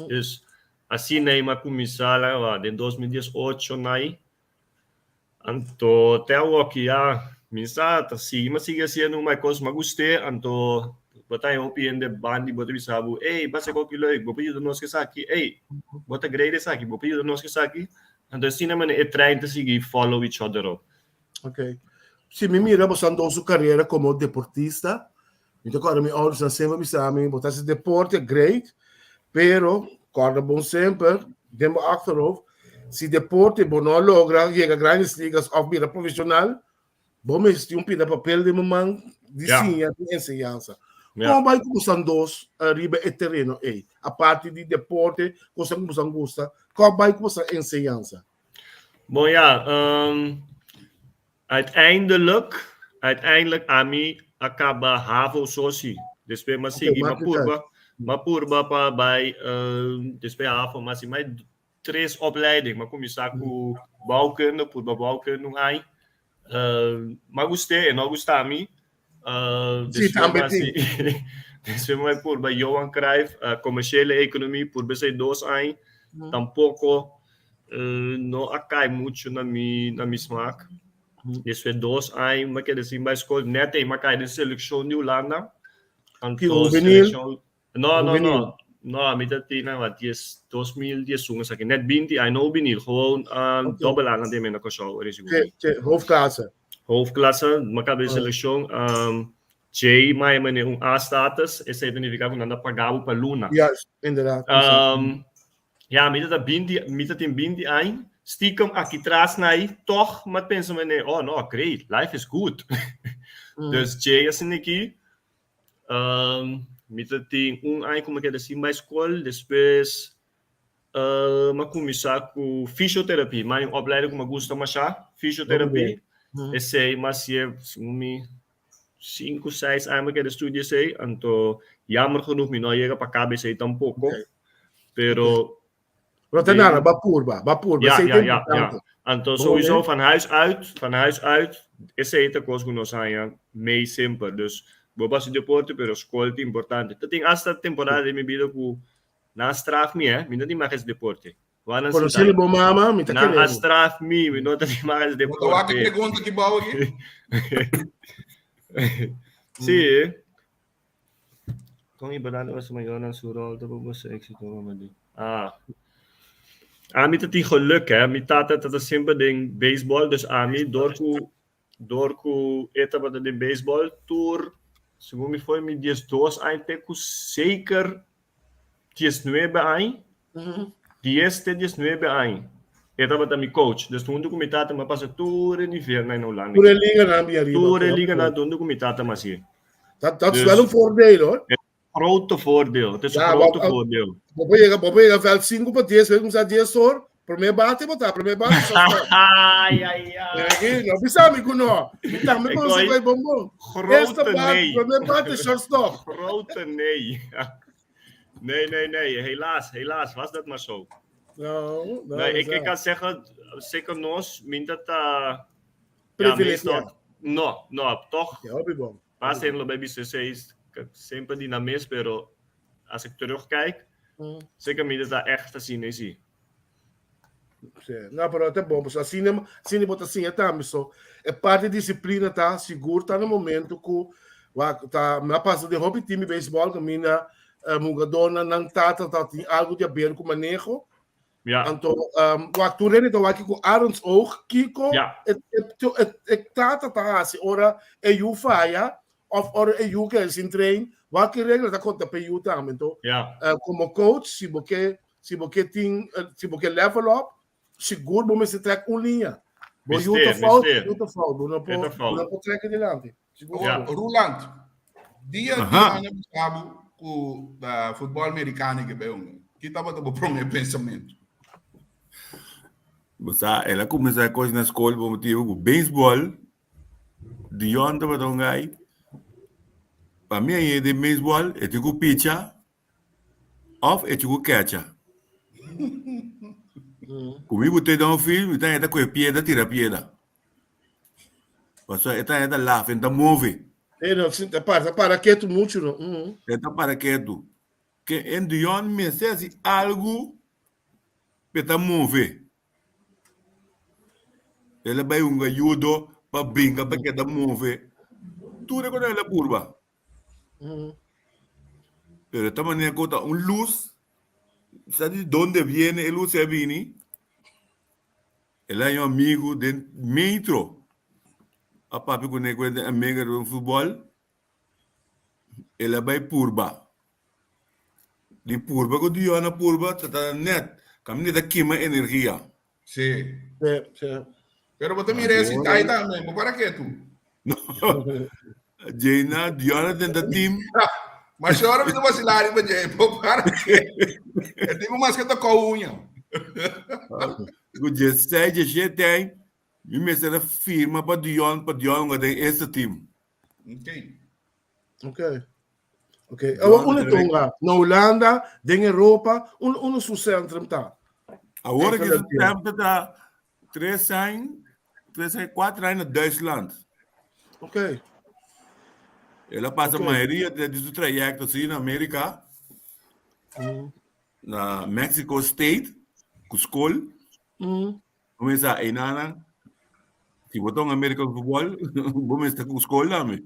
Dus asina ei m'a kuminsá la den 2018 nai. Anto te awoki ya mi sa ta sigui, m'a sigui hasiendo un kos m'a gust'é, anto bo ta haña hopi hende bandi bo ta bisa bo, ey, basa koki leuk, bo por yuda nos ku esaki, ey, bo ta great esaki, bo por yuda nos ku esaki. Anto asina manera e trein ta sigui follow each other up. Ok. Si mi mira bo andó su carera como deportista, mi ta corda mi ouders semper bisa mi, bo ta haci deporte great, pero corda bon semper den bo achterhoofd, si deporte bo no logra yega grandes ligas of bira profesional, bo mester tin un pida papel den bo man di siña di enseñansa. Kon bai ku bosan dos riba e tereno ei? Aparte di deporte, kosa ku bosan gusta, kon bai ku bosan enseñansa? Bon ya, uiteindelijk, uiteindelijk ami a kaba havo so si. Despues mi a sigui, mi a purba, M'a purba pa bai despues havo m'a hasi mai tres opleiding. M'a kuminsá ku bouwkunde, purba bouwkunde un aña. M'a gust'é, e no a gusta mi. Sí, tambe tin. Despues m'a bai purba Johan Cruijff, commerciële economie, purba esei dos aña. Tampoko no a kai muchu na mi na mi smaak. Despues dos aña m'a keda sin bai skol, nèt ei m'a kai den selekshon di Hulanda. Ki hubenil? No, no, no. No, mi ta tin wat dies, 2011 esaki. Net 20 aña, no juvenil. Gewoon uh, okay. dobbel aan den na Kòrsou. Che, che, hoofdklasse. Hoofdklasse, ma kabe selección. Um, J, maar meneer un A-status. Esei ta nifica ku nan ta paga bo pa luna. Juist, inderdaad. Um, ja, mi ta 20, mi ta tin 20 aña. Stiekem aki tras nai, toch ma pensa meneer, oh no, great, life is good. Mm. Dus J asina aki. Um, mi ta tin un aña ku mi keda sin bai skol, despues uh, mi a kuminsá ku fisioterapia. Mi a un opleiding ku mi a gusta mashá, fisioterapia. Esei mi a hasié segun mi sinku, seis aña mi keda studia esei, anto jammer genoeg mi no a yega pa kaba esei tampoko. Pero Pero ta nada, ba purba, ba purba. Ja, ja, ja, ja. Anto sowieso van huis uit, van huis uit, esei ta kos ku nos haña mei semper. Dus bo por hasi deporte, pero skol ta importante. Ta tin hasta temporada den mi bida ku nan a straf mi, eh. Mi no tin mag hasi deporte. Wou nan sinta. Konosé bo mama, mi ta kere. Nan a straf mi, mi no ta tin mag hasi deporte. Bo ta wak e pregunta ki bou aki? Sí. Kon importante pa su mayornan su rol ta pa boso éxito mama di. Ah. Ami ta tin geluk hè. Mi tata tata semper den baseball, dus ami door ku door ku e tabata den baseball tur segun mi foi mi diesdos aña te ku zeker diesnuebe aña. Dies te diesnuebe aña e tabata mi coach. Dus huntu ku mi tata mi a pasa tur e nivelnan na Hulanda. Tur e liganan di ariba. Tur e liganan huntu ku mi tata mi hasié. Dat, dat is wel een voordeel hoor. Grote voordeel. Het is een grote voordeel. Bo por yega, bo por yega veld 5 pa 10, weet kumsa 10 or, promé bate bo ta, promé bate shortstop. Ai, ai, ai. No bisa mi ku no. Mi tambe Ik konosi gooi koi bonbon. Grote Eerste bate, nee. promé bate shortstop. Grote nee. Nee, nee, nee. Helaas, helaas was dat maar zo. No, no, Nee, ik, is ik kan zeggen, zeker nos, min dat uh, ja, Privilegiado. meestal, no, no, toch. Ja, hopi bon. Pas en lo bij BCC is semper die na mis, pero als ik terugkijk, zeker mi dat daar echt te zien is. Sí. No, pero ta bon, pasobra asina, asina bo ta siña tambe. So, e parti disiplina ta sigur ta na momento ku wak ta mi a pasa den hopi team di beisbòl kaminda hugadónan nan tata ta tin algu di haber ku maneho. Ja. Anto um, wak tur hende ta wak ku arends oog kiko Ja. e, e, e, e tata ta hasi ora e yu faya of ora e yu keda sin train, wak ki regla ta konta pa e yu tambe. Anto Ja. eh, komo coach si bo ke si bo ke tin eh, si bo ke level up, sigur bo mester trek un liña. Bo yu ta Mester, fout, mester. yu ta fout, bo no E por ta bo fout. no por trek dilanti. Sigur Ja. sigur. Roland, dia di Aha. aña pasado ku uh, futbol americano ke bai hunga, ki tabata bo promé pensamentu? Bo sa, el a kuminsá e kos na skol pa motibu ku beisbòl, Dion tabata un gai. Pa mi a den beisbòl, e tin ku picha òf e tin ku kècha. Ku mi bot'é den un field, mi ta haña ta kohe piedra tira piedra. Pasobra e ta haña ta laf, e no ta move. E no, si, ta para, ta para ketu muchu no. Mm. E ta para ketu. Ke en Dion mester hasi algu pa e ta move. El a bai hunga judo pa bringa pa keda move. Tur e kos el a purba. Mm. Pero ta manera ku ta un lus, sa di donde viene e lus a bini. El a haña un amigu den metro. A papia kuné ku e amiga den futbòl. El a bai purba. Di purba ku Dion a purba ta ta nèt. Kaminda ta kima energia. Sí. Sí, sí. Pero bo ta mira esi tai tambe, bo para ketu. No. Djena, Dion a tenta team. Ma shora mi ta vacila riba dje, bo para ketu. E tipo mas ke ta kou uña. Ku djesei, djeshete aña, mi mester a firma pa Dion, pa Dion hunga den eerste team. Ok. Ok. Ok. Awa unda ta hunga? Na Hulanda, den Europa, unda unda su centrum ta? Awor ki su centrum ta tres aña, tres aña, cuatro aña na Duitsland. Ok. El a pasa mayoria di su trayecto si na Amerika. Na Mexico State, ku skol. Kuminsá einanan, si bo ta un American football, bo mester ku skol tambe.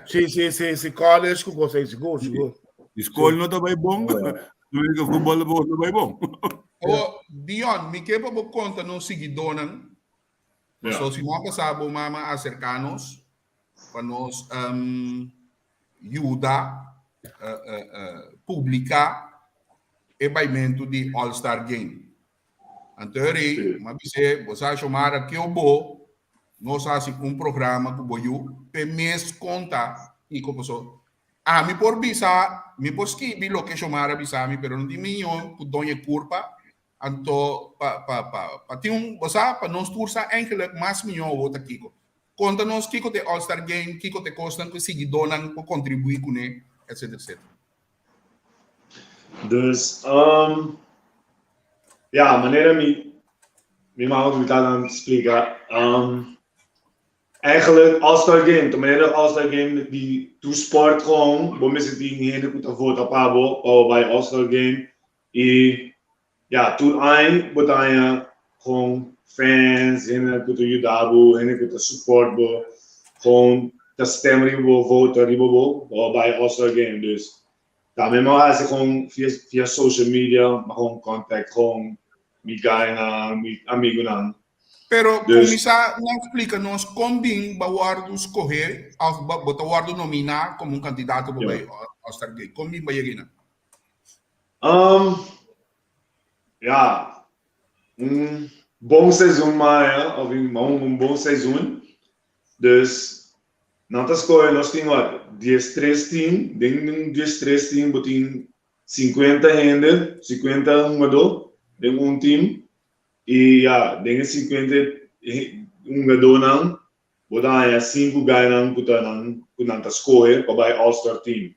Sí, sí, sí, sí, college ku kos ei, sigur, sigur. Si skol no ta bai bon, American football no ta bai bon. O, Dion, mi ke pa bo konta nos siguidónan, pasobra siman pasá bo mama a aserká nos pa nos yuda publiká e baimentu di All Star Game. Anto eri, m'a bis'é, bo sa Xiomara, kio bo nos hasi un programa ku bo yu p'e mes konta kiko pasó. Ami por bisa, mi por skibi loke Xiomara a bisa mi, pero no tin miño ku doña e kurpa, anto pa pa pa pa tin un, bo sa, pa nos tur sa eigenlijk mas miño awor ta kiko. Konta nos kiko ta e All Star Game, kiko ta e kosnan ku e siguidónan por kontribuí kuné, etcetera, etcetera. Dus, um, ja, manera mi, mi mama ku mi tata nan splika, um, eigenlijk All-Star Game, ta manera All-Star Game di tur sport gewoon, bo mester tin hende ku ta vota pa bo, pa bo bai All-Star Game, i ja, tur aña bo ta haña gewoon fans, hende ku ta yuda bo, hende ku ta support bo, gewoon ta stem riba bo, vota riba bo, pa bo bai All-Star Game. Dus tambe mi a hasi gewoon via via social media, mi a gewoon contact gewoon mi guynan, mi amigunan. Pero Dus kuminsá nan splika nos kon bin bo a wòrdu skohé òf bo ta wòrdu nominá komo un kandidato pa bai All-Star Game. Kon bin bo a yega einan? Um, ja, un bon seizoen maya, of un, un bon seizoen. Dus, nan ta scoge, nos tin wat, 13 team, den un 13 team bo tin 50 hende, 50 hungadó den un team. I ja, den e 50 hungadónan, bo ta haña 5 guynan ku ta nan, ku nan ta scoge pa bai All-Star team.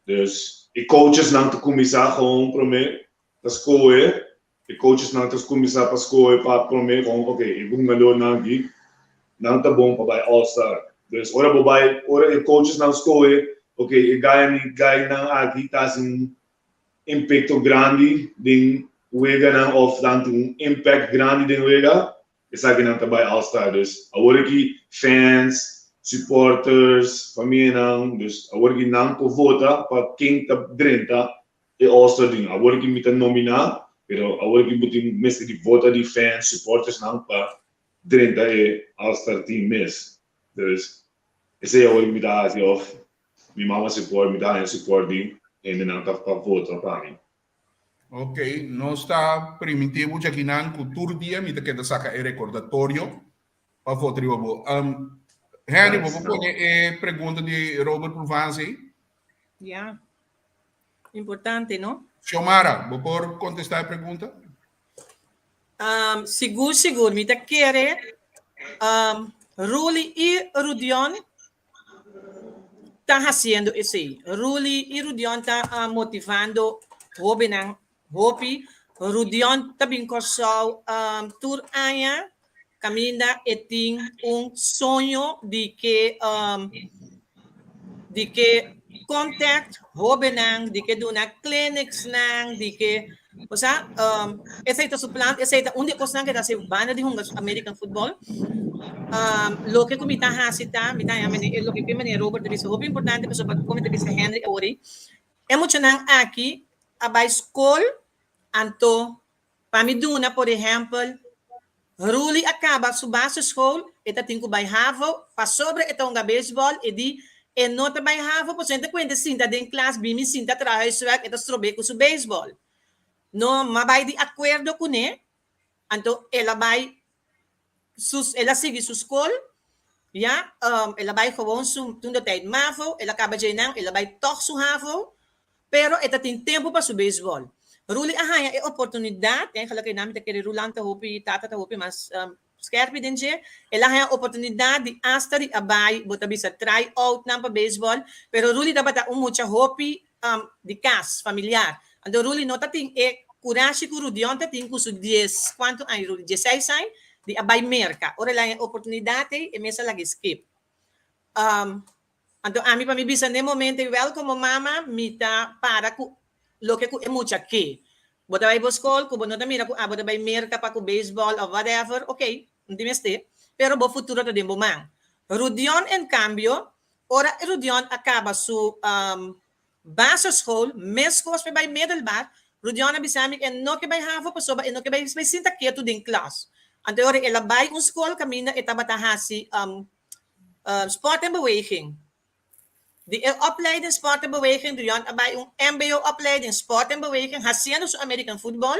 Dus e coachesnan ta kuminsá gewoon promé ta skohe, e coachesnan ta kuminsá pa skohe pa promé gewoon oké e hungadornan aki nan ta bon pa bai All Star. Dus ora bo bai ora e coachesnan skohe oké e guy guynan aki ta hasi un impekto grandi den weganan òf nan tin un impact grandi den wega, Esakinan ta bai All Star dus awor aki fans, supporters, famianan dus awor aki nan por vota pa ken ta drenta e All Star din. Awor aki mi ta nomina pero awor aki bo tin mester di vota di fans, supporters nan pa drenta e All Star team mes. Dus esey awor aki mi ta haci of mi mama support mi ta haña support di hendenan ta pa vota pa mi. Ok, nos ta primintí bo djakinan ku tur dia mi ta keda saka e rekordatorio pa vota riba bo. Um, Henry, bo por pone e pregunta di Robert Provence ei? Ja. Importante, no? Xiomara, bo por kontestá e pregunta? Um, sigur, sigur. Mi ta kere um, Ruli i Rudion ta hasiendo esei. Ruli i Rudion ta motivando hóbennan hopi. Rudion ta bin Kòrsou tur aña kaminda e tin un soño di ke di ke contact hóbennan, di ke duna clinicsnan, di ke Osea, esei ta su plan, esei ta un di e kosnan ku e ta hasi banda di hunga American football. Loke ku mi ta hasi ta, mi ta haña mane, loke ku e manera Robert ta bisa hopi importante pasobra komo mi ta bisa Henry awor ei, e muchanan aki a bai skol, anto pa mi duna por ehèmpel, Ruli a kaba su basisschool, e ta tin ku bai havo, pasobra e ta hunga beisbòl, e di e no ta bai havo pasobra e ta kuenta sinta den klas bimi sinta traha huiswerk e ta strob'é ku su beisbòl. No m'a bai di akuerdo kuné, anto el a bai su el a sigui su skol, ya, el a bai gewoon su tunda tijd mavo, el a kaba djeinan, el a bai tòg su havo, Pero e ta tin tempu pa su beisbòl. Ruli a haña e oportunidat, eigenlijk einan mi ta kere Rulan ta hopi, tata ta hopi mas. Skerpi den dje, el a haña oportunidat di asta di a bai, bo ta bisa try outnan pa beisbòl, pero Ruly tabata un mucha hopi di kas, familiar. Anto Ruly no ta tin e kurashi ku Rudion ta tin ku su dies, kuantu aña Ruly? Dieseis aña, di a bai Merka. Ora el a haña e oportunidat ei, e mes a laga e skip. Anto ami pa mi bisa n'e momento ei, wèl komo mama mi ta para ku loke ku e mucha ke. Bo ta bai bo skol ku bo no ta mira ku abo ta bai Merka pa ku beisbòl òf whatever, okey, no tin mester, pero bo futuro ta den bo man. Rudion en kambio, ora Rudion a kaba su basisschool, meskos pa e bai middelbaar, Rudion a bisa mi e no ke bai havo pasobra e no ke bai bai sinta ketu den klas. Anto e ora el a bai un skol kaminda e tabata hasi sport en beweging. Di e opleiding Sport en Beweging Drion a bai un mbo opleiding Sport en Beweging hasiendo su American Football.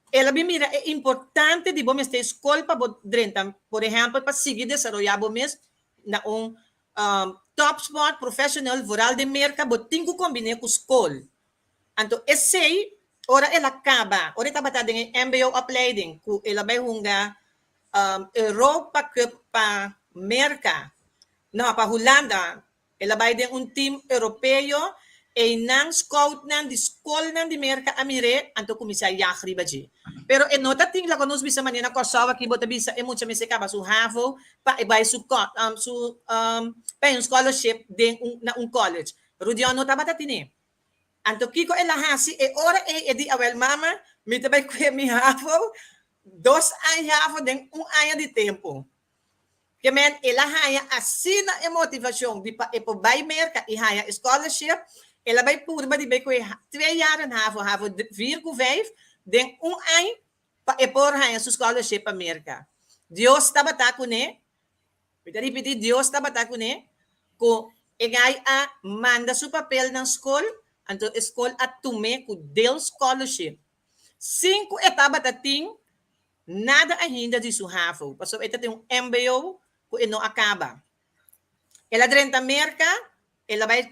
El a bin mira e importante di bo mester skol pa bo drenta, por ehempel pa sigui desaroya bo mes na un topsport professional vooral den Merca bo tin cu combine cu skol. Anto esey ora el a caba, ora e tabata den e mbo opleiding cu el a bai hunga Europa Cup pa Merca, no, pa Hulanda. El a bai den un team europeo, einan scoutnan di scolnan di Merca a mir'é, anto cuminsá yag riba dje. Pero e no ta tin laga nos bisa manera na Kòrsou aki bo ta bisa e mucha mester caba su havo pa e bai su su pa e un scholarship den un na un college. Rudion no tabata tine. Anto kiko el a hasi e ora ei? E di, Awel mama, mi ta bai kue mi havo dos aña havo den un aña di tempu. Ke men el a haña asina e motivashon di pa e por bai Merka i haña e scholarship, el a bai purba di bai kue twee jaren havo, havo vier ku vijf, den un aña pa e por haña su scholarship pa Merka. Dios tabata kuné. Mi ta ripití, Dios tabata kuné, ku e gai a manda su papel nan skol, anto e skol a tum'é ku deel scholarship, sin ku e tabata tin nada ainda di su havo, pasobra e ta tin un mbo ku e no a kaba. El a drenta Merka, el a bai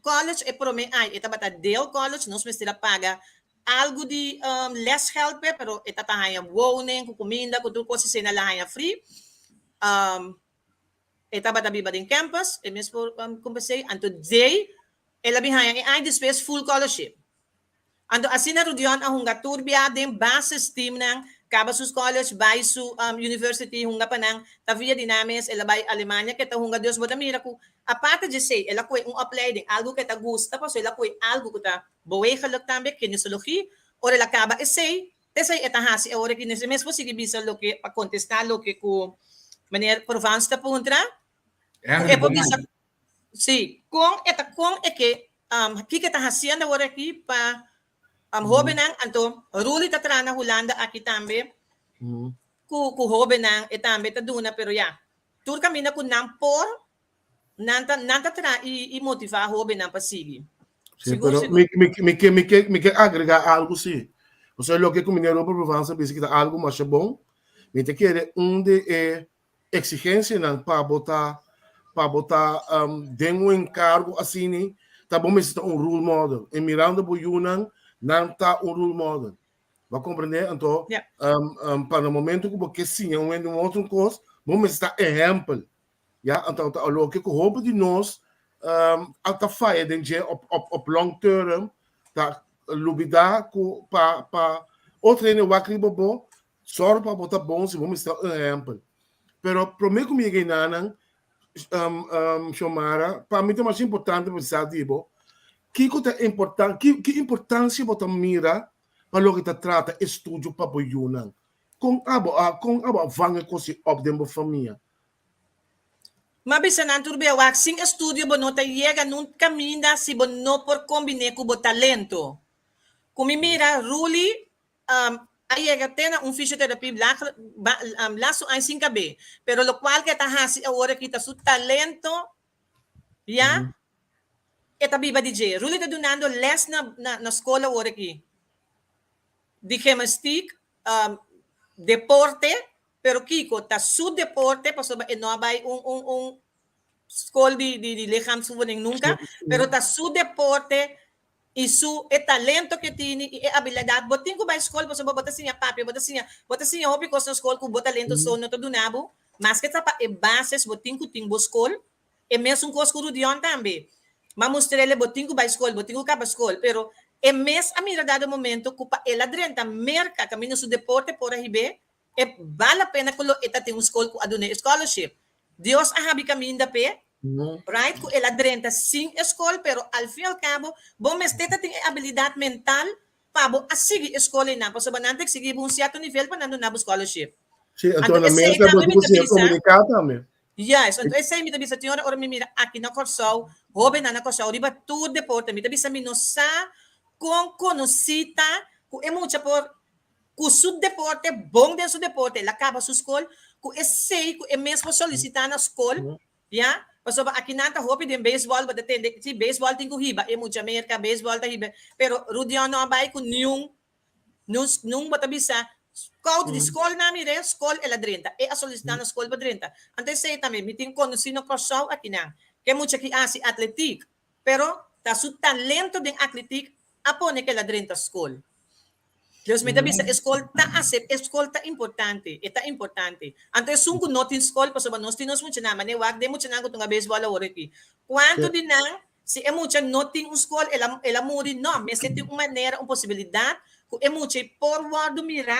college e promé aña, e tabata deel college, nos mester a paga algu di lesgeld p'e, pero e tabata haña woning ku kuminda ku tur kos esei nan la haña free. E tabata biba den campus, e mes por kompens'é, anto dei el a bin haña e aña despues full scholarship. Anto asina Rudion a hunga tur bia den basis teamnan, kaba su college, bai su university hunga pa nan, ta via di nan mes el a bai Alemania ke ta hunga, dus bo ta mira ku aparte djesei el a kohe un opleiding, algu ke ta gusta pasobra el a kohe algu ku ta bewegelijk tambe, kinesiologie, ora el a kaba esei, esei e ta hasi awor aki, e mes por sigui bisa loke pa kontestá loke ku meneer Provence ta puntra, ku e por bisa Sí, kon e ta kon e ke kiko e ta hasiendo awor aki pa hóbennan, anto Ruly ta traha na Hulanda aki tambe ku ku hóbennan e tambe ta duna pero ya tur kaminda ku nan por nan ta nan ta traha i motivá hóbennan pa sigui. Sí, pero mi mi mi ke mi ke mi ke agregá algu sí. Osea loke ku meneer Robert Provence a bisa ki ta algu masha bon, mi ta kere un di e exigencianan pa bo ta pa bo ta den un encargo asini ta bo mester ta un role model en mirando bo yunan nan ta un role model bo a comprende anto Ja. pa na momento ku bo ke siña un hende un otro kos bo mester ta ehempel ya anto ta loke ku hopi di nos a ta faya den dje op op op long term ta lubida ku pa pa otro hende wak riba bo Sòru pa bo ta bon si bo mester un ehèmpel. Pero promé ku mi yega enanan, Xiomara, pa mi ta mas importante pa bisa di bo, kiko ta importan, ki ki importansia bo ta mira pa loke ta trata estudio pa bo yunan? Kon abo a kon abo a vang e kos ei òp den bo famia? M'a bisa nan tur bia wak, sin estudio bo no ta yega nun kaminda si bo no por kombiné ku bo talento. Ku mi mira Ruly a yega te na un fisioterapie lastu aña sin kab'é, pero lokual ke e ta hasi awor aki ta su talento ya e ta biba di dje. Ruly ta dunando les na skol awor aki di gimnastiek, deporte, pero kiko ta su deporte pasobra e no a bai un skol di lichaamsoefening nunka, pero ta su deporte. i su e talento ku e tini i e abilidat. Bo tin ku bai skol pasobra bo ta siña papia, bo ta siña bo ta siña hopi kos na skol ku bo talento so no ta duna bo. Maske ta pa e bases bo tin ku tin bo skol. E mesun kos ku Rudion tambe. M'a mustr'el bo tin ku bai skol, bo tin ku kaba skol. Pero e mes a mira dado momento ku pa el a drenta Merka kaminda su deporte por a hib'é, e bal la pena ku lo e ta tin un skol ku a dun'é e scholarship. Dios a habi kaminda p'e, right, ku el a drenta sin e skol, pero al fin al kabo bo mester ta tin e abilidat mental pa bo a sigui e skol einan, pasobra nan ta eksigí bo un sierto nivel pa nan duna bo scholarship. Sí, Anto anto na esei Merka bo tambe tin mi ku ta siña bisa. komuniká tambe. Juist, anto esei mi ta bisa tin ora ora mi mira aki na Kòrsou, hóbennan na Kòrsou riba tur deporte, mi ta bisa mi no sa kon konosí ta ku e mucha por ku su deporte, bon den su deporte, el a kaba su skol, ku esei ku e mes por solisitá na skol, ya, pasobra aki nan ta hopi den beisbòl, bo ta tende, si beisbòl tin ku hiba e mucha Merka, beisbòl ta hiba, pero Rudion no a bai ku niun Nos nun bo ta bisa scout di skol nan mire skol el a drenta e a solicita na skol pa drenta anto esey tambe mi tin conoci na Corsou akinan ke mucha ki haci atletiek pero ta su talento den atletiek a pone ke el a drenta skol dus mi ta bisa e skol ta acep e skol ta importante e ta importante anto esun ku no tin skol pasobra nos tin nos muchanan mane wak den muchanan ku tunga beisbol awor aki cuanto di nan Si e mucha no tin un skol, el a el a muri? No, mester tin un manera, un posibilidat ku e mucha ei por wòrdu mirá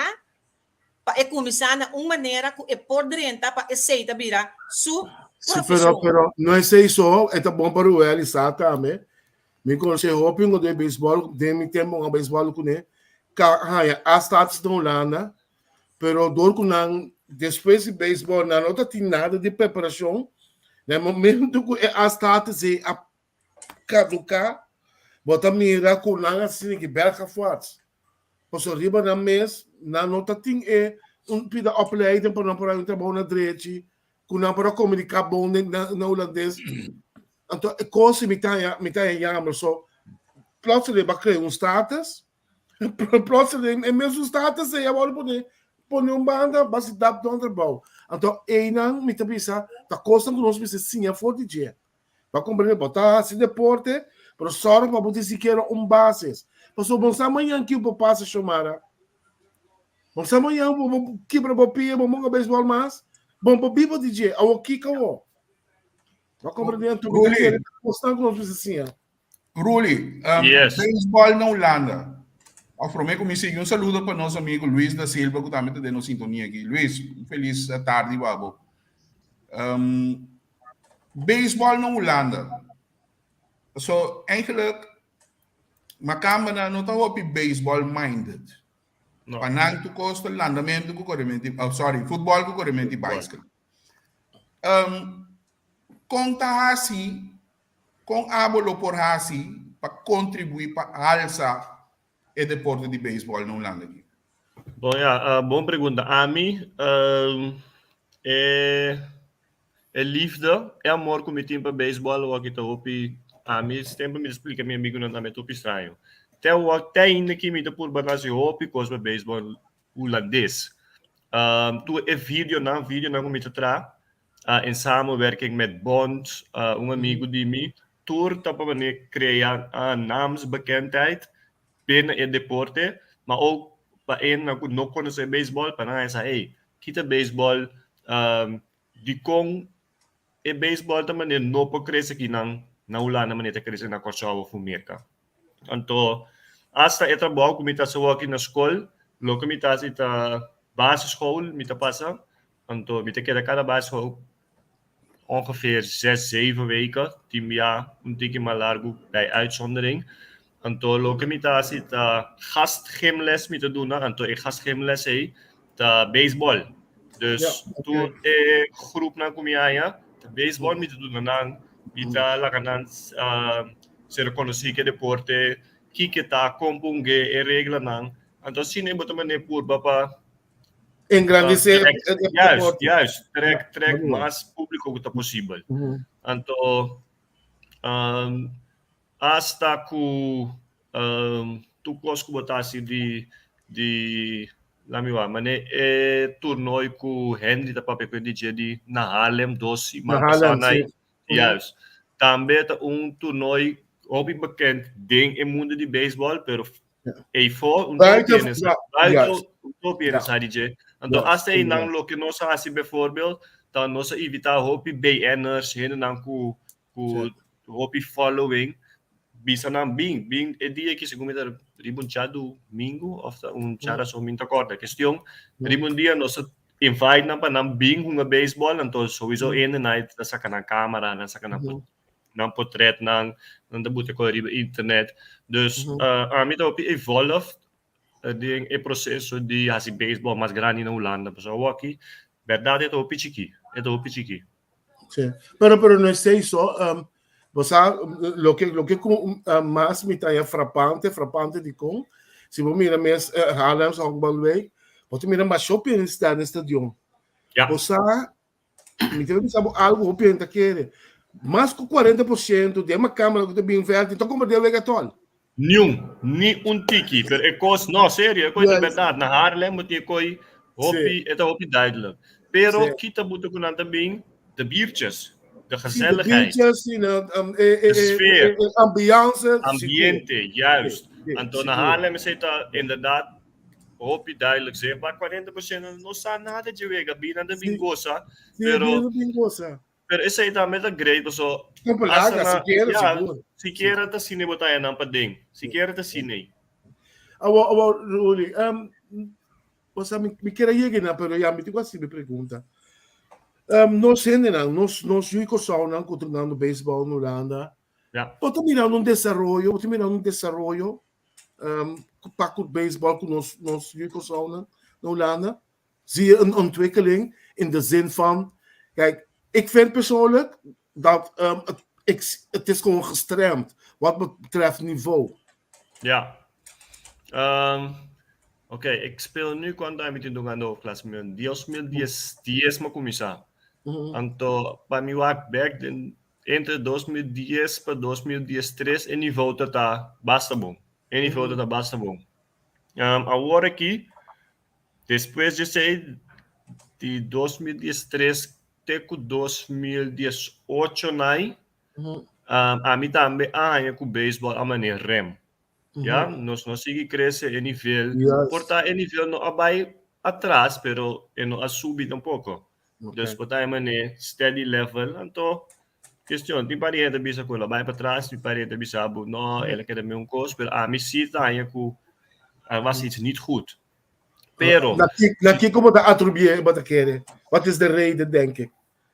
pa e kuminsá na un manera ku e por drenta pa esei ta bira su Sí, pero, profeshon. pero no esei so, e ta bon pa Ruel i sa tambe. Mi konosé hopi un de beisbòl, den mi tempu un beisbòl kuné, ka haña A status na Hulanda, pero dor ku nan despues di beisbòl nan no ta tin nada di preparashon, na e momento ku e A status ei a kaduká, bo ta mira ku nan a sinti bergafwaarts. Pasobra riba nan mes nan no ta tin e un pida opleiding pa nan por haña un trabou na drechi, ku nan por a komuniká bon den na hulandes. Anto e kos mi ta haña mi ta haña yamber. So plotseling bo a krea un status Plotseling e mesun status ei a wòrdu pone pone un banda basi dap don trabou. Anto einan mi ta bisa ta kosnan ku nos mester siña for di dje. Bo a komprende? Bo ta hasi deporte, pero sòru pa bo tin sikiera un basis. Pasobra bo no sa mañan kiko por pasa, Xiomara. Bo no sa mañan bo bo kibra bo pia, bo monga beisbòl mas, bo no por biba di dje. Awor kiko awor? Bo a komprende? Anto mi ta kere ta kosnan ku nos mester siña. Ruli, um, Yes. baseball na Hulanda. Of promé ku mi sigui, un saludo pa nos amigo Luis da Silva ku tambe ta den nos sintonia aki. Luis, un felis eh, tardi pa bo. Um, baseball na Hulanda. So, eigenlijk, makamba no ta hopi baseball minded. No. Pa nan tu kosta landamentu ku korementi, oh, sorry, futbol ku korementi bicycle. Um, kon ta hasi Kon abo lo por hasi pa kontribuí pa alsa e deporte di beisbòl na Hulanda aki? Bon ya, bon pregunta. Ami e e liefde, e amor ku mi tin pa beisbòl awor aki ta hopi, ami semper mi ta splika mi amigunan tambe ta hopi straño. Te awor, te ainda aki mi ta purba hasi hopi kos pa beisbòl hulandes. Tur e videonan, videonan ku mi ta traha, in samenwerking met Bond, un amigo di mi, tur ta pa manera crea naamsbekendheid binnen e deporte, maar ook pa hendenan cu no conoce baseball, pa nan sa, hey, kita baseball, dicon e baseball ta manera no por crece akinan na Hulanda manera ta crece na Corsou of Merca. Anto, hasta e trabou ku mi ta hasi awor aki na skol, loke mi ta hasi ta basisschool mi ta pasa, anto mi ta keda kada basisschool ongeveer zes, zeven weken, tin bia un tiki mas largu bij uitzondering. Anto loke mi ta hasi ta gastgymles mi ta duna, anto e gastgymles ei ta beisbòl. Dus tur e groepnan ku mi haña ta beisbòl mi ta duna nan, mi ta laga nan ser konosí ku e deporte, kiko ta, kon pung'é, e reglanan. Anto asina bo ta manera purba pa Engrandesé trek, e juist, deporte. juist, trek, trek mas públiko ku ta posibel. Anto Asta ku tur kos ku bo ta hasi di di laat mi wak mane e toernooi ku Henry ta papia ku e dje di na Haarlem dos siman Na pasá Haarlem, na sí. Juist. Tambe ta un toernooi. hopi bekend den e mundo di baseball, pero Eifo, un Buiten, topi en ja, buiten, juist. un topi en Ja. sa di dje. Anto Juist, hasta einan inderdaad. loke nos a hasi bijvoorbeeld, ta nos a invita hopi BN'ers, hendenan ku ku hopi following, bisa nan bin, bin e dia ki segun mi ta riba un djadumingu of ta un djarason, mi no ta kòrda. Kestion, riba un dia nos a invite nan pa nan bin hunga baseball, anto sowieso hendenan ta saka nan kamera, nan saka nan nan potretnan, nan ta buta kos riba internet. Dus ami ta hopi evolved den e proseso di hasi baseball mas grandi na Hulanda. Pasobra awor aki, bèrdat e ta hopi chikí, e ta hopi chikí. Sí. Pero, pero no esei so. Um, bo sa, loke, loke ku uh, mas mi ta frapante, frapante di kon, si bo mira mes uh, Haarlemse Honkbalweek, bo ta mira masho pianista den stadion. Ja. Bo sa, Mi ta bisa bo algo hopi hende ta kere. Mas ku 40% di e kamera ku ta bin vèlt, ta kompra den wega tòl. Niun, ni un tiki. Pero e kos, no, serio, e kos ta bèrdat. Na Haarlem bo tin e koi hopi, e ta hopi duidelijk. Pero ki ta buta ku nan ta bin? De biertjes, de gezelligheid. Sí, de biertjes, sí, no, um, e, e, De sfeer. E, e, ambiance. Ambiente, juist. Anto na Haarlem esei ta inderdaad Hopi duidelijk zichtbaar. 40% no sa nada dje wega. Bina ta bin gosa. Pero, bin gosa. Pero esei tambe ta great paso. Kompelaga, sikiera, ja, sigur. Sikiera ta sine bo ta nan pa den. Sikiera ta sine. Awo, awo, Ruli, um, o mi, mi quiere llegar na, pero ya mi tengo así mi pregunta. Um, nos hendenan, nos, nos yu Kòrsounan ku ta jugando baseball na Hulanda. Ja. Bo ta mirando un desaroyo, bo ta mirando un desaroyo um, pa ku baseball ku nos, nos yu Kòrsounan na Hulanda? Zie je een ontwikkeling in de zin van, kijk, ik vind persoonlijk dat um, het, ik, het is gewoon gestremd wat betreft niveau. Ja. Um, Oké, okay, ik speel nu cuando mi tin aan de hoofdklasse. Mi 2010 10 m'a kuminsá. Anto pa mi wak bek den Entre 2010 pa 2013 e nivo ta ta basta bon. E nivo ta ta basta bon. Um, awor aki, despues di esei, di 2013 te ku 2018 nai, um, ami tambe a haña ku beisbòl a manera rem. Ya, nos no a sigui krese e nivel. Por ta e nivel no a bai atras, pero e no a subi tampoko. Dus por ta e manera steady level. Anto, kestion, tin par di hende ta bisa ku el a bai patras, tin par di hende ta bisa bo no, el a keda meun kos, pero ami si ta haña ku er was iets niet goed. Pero. Na kiko bo ta atribuí bo ta kere? Wat is de reden, denk ik?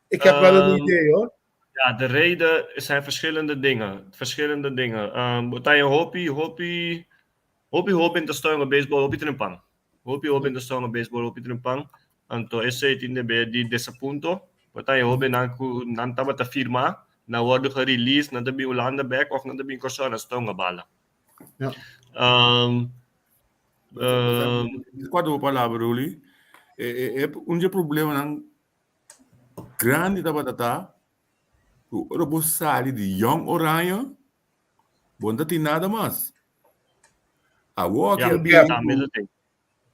Ik heb wel een idee, hoor. Ja, de reden zijn verschillende dingen. Verschillende dingen. Um, bo ta hopi, hopi, hopi hopi ta steun op baseball, hopi trempan. Hopi hopi ta steun op baseball, hopi trempan. Anto esei tin de be di desapunto. Bo ta hopi nan ku nan tabata firma, nan worden gereleased, nan ta bin Hulanda bek of nan ta bin Kòrsou, nan steun bala. Ja. Um, um, Cuatro palabra, Ruli. Eh, eh, un de problema nan Grandi tabata ta ku ora bo sali di Jong Oranje, bo no ta tin nada mas. Awor Ja, ke bin tambe ta tin.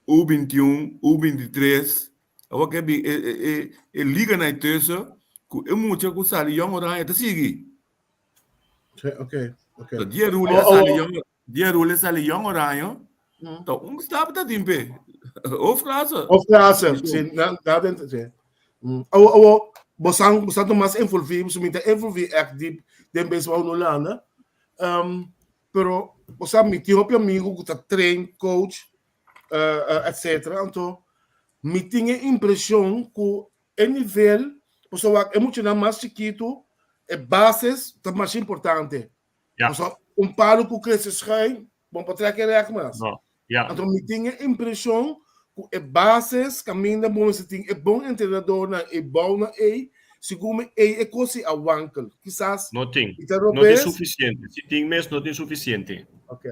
U 21, U 23, awor ke bin e e e e liganan ertussen ku e mucha ku sali Jong Oranje ta sigui. Sí, oké, oké. So dia Ruli a sali Jong Dia Rule sali Jong Oranje, ta un stap ta tin p'e. Hoofdklasse. Hoofdklasse, si, na, na den, si. Awo, awo, bosan, bosan ta mas envolví, boso mi ta envolví echt diep den baseball na Hulanda. Um, pero, bosan, mi tin hopi amigo ku ta train, coach, uh, uh, etcetera. Anto, mi tin e impreshon ku e nivel, boso wak, e muchanan mas chikitu, e bases ta mas importante. Ja. Pasobra un palu ku krese schuin, bon pa trek e rèk mas. No. Ja. Anto mi tin e impreshon ku e bases kaminda bo mester tin e bon entrenadornan e bounan ei, segun mi ei e kos si a wankel. Kisas No tin. mi ta No tin robes. sufisiente. Si tin mes, no tin sufisiente. Ok.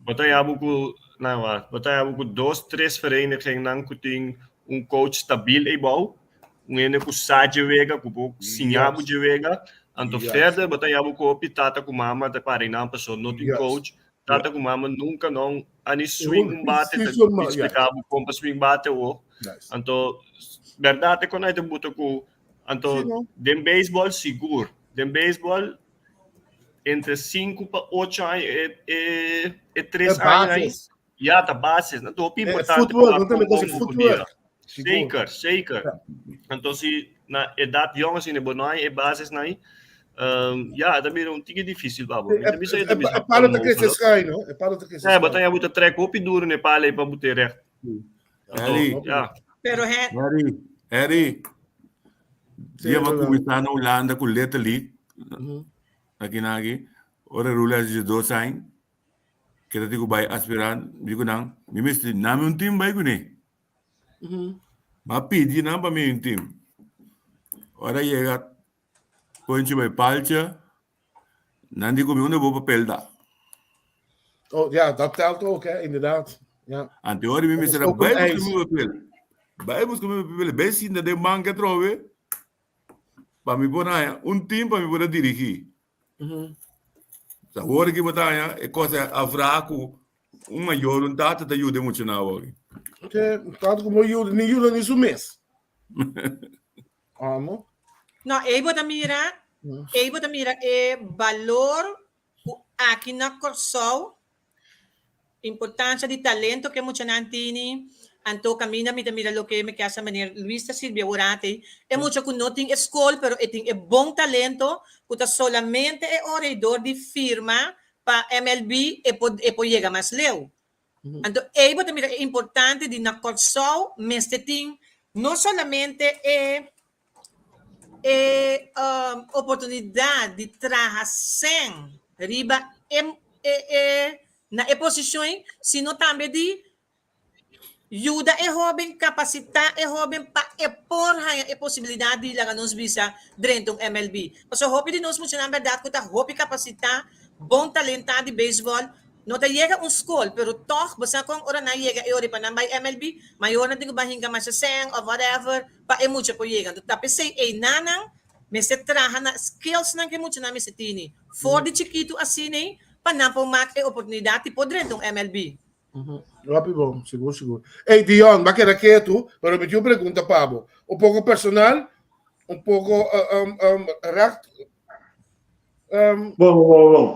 Bo ta yabu ku, nou wa, bo ta yabu ku dos, tres verenigingnan ku tin un coach stabil ei bou, un hende ku sa dje wega, ku por siña bo dje wega. Anto verder bo ta yabu ku hopi tata ku mama ta para einan pasobra no tin coach. Tata ku mama nunka no a ni swing un bate ta explica bo kon pa swing bate awor. Anto berdad e kon ai ta buta ku anto den baseball sigur, den baseball. Entre 5 pa 8 aña e e e 3 aña aí. Ja, ta basis. Dat hopi importante. Footwork, no tambe cosa footwork. Zeker, zeker. Anto si na edad jong asina bo no hay e basis na ahí, um, ja, dat bira un tiki difícil pa bo. E, e, e, e palo ta crece schuin, no? E palo ta crece schuin. Ja, bo ta trek hopi duro ne palo pa bote recht. Harry, ja. Pero he... Harry, Harry. Dia ba kuminsá na Hulanda ku Little League. Aki na aki. Ora Rula hasi dos aña. Keda tin ku bai aspirant. Mi ku nan, mi mester nami un team bai kuné. M'a pidi nan pa mi un team. Ora yega ponchi bai palcha, nan di ku mi unda bo papel ta. Oh, ja, dat telt ook, hè, inderdaad. Ja. Anto ora mi mester a bai buska mi papel. Bai buska mi papel, bai sinta den bank atrobe pa mi por haña un team pa mi por a dirigí. Sa ora ki bo ta haña e kos a vraag ku un mayor, un tata ta yuda e muchanan awor. Ke tata ku bo yuda, ni yuda ni su mes. Amo. No, ei bo ta mira, ei bo ta mira e balor ku aki na Kòrsou Importancia di talento ke muchanan tini, anto caminda mi ta mira loke mi ke hasa meneer Luis ta sirbi aworati, e mucha cu no tin e scol pero e tin e bon talento cu ta solamente e ora y door di firma pa MLB e por e por yega mas leu. Anto ey bo ta mira e importante di na Corsou mester tin no solamente e e oportunidad di traha sen riba e e e na e posicion ei, sino tambe di yuda e hoben, capacita e hoben pa e por haña e posibilidad di laga nos bisa drenta un MLB. Pasobra hopi di nos muchanan berdad cu ta hopi capacita, bon talenta di baseball, No ta yega un skol, pero tòg bo sa kon ora nan yega e ora pa nan bai MLB, mayornan tin ku bai hinka masha sèn òf whatever pa e mucha por yega. Anto ta p'esei einanan mester traha na skillsnan ku e muchanan mester tini for di chikitu asin'ei pa nan por mak e oportunidat di por drenta un MLB. Hopi bon, sigur sigur. Ey Dion, bo a keda ketu, pero mi tin un pregunta pa bo. Un poko personal, un poko recht. Bon, bon, bon, bon.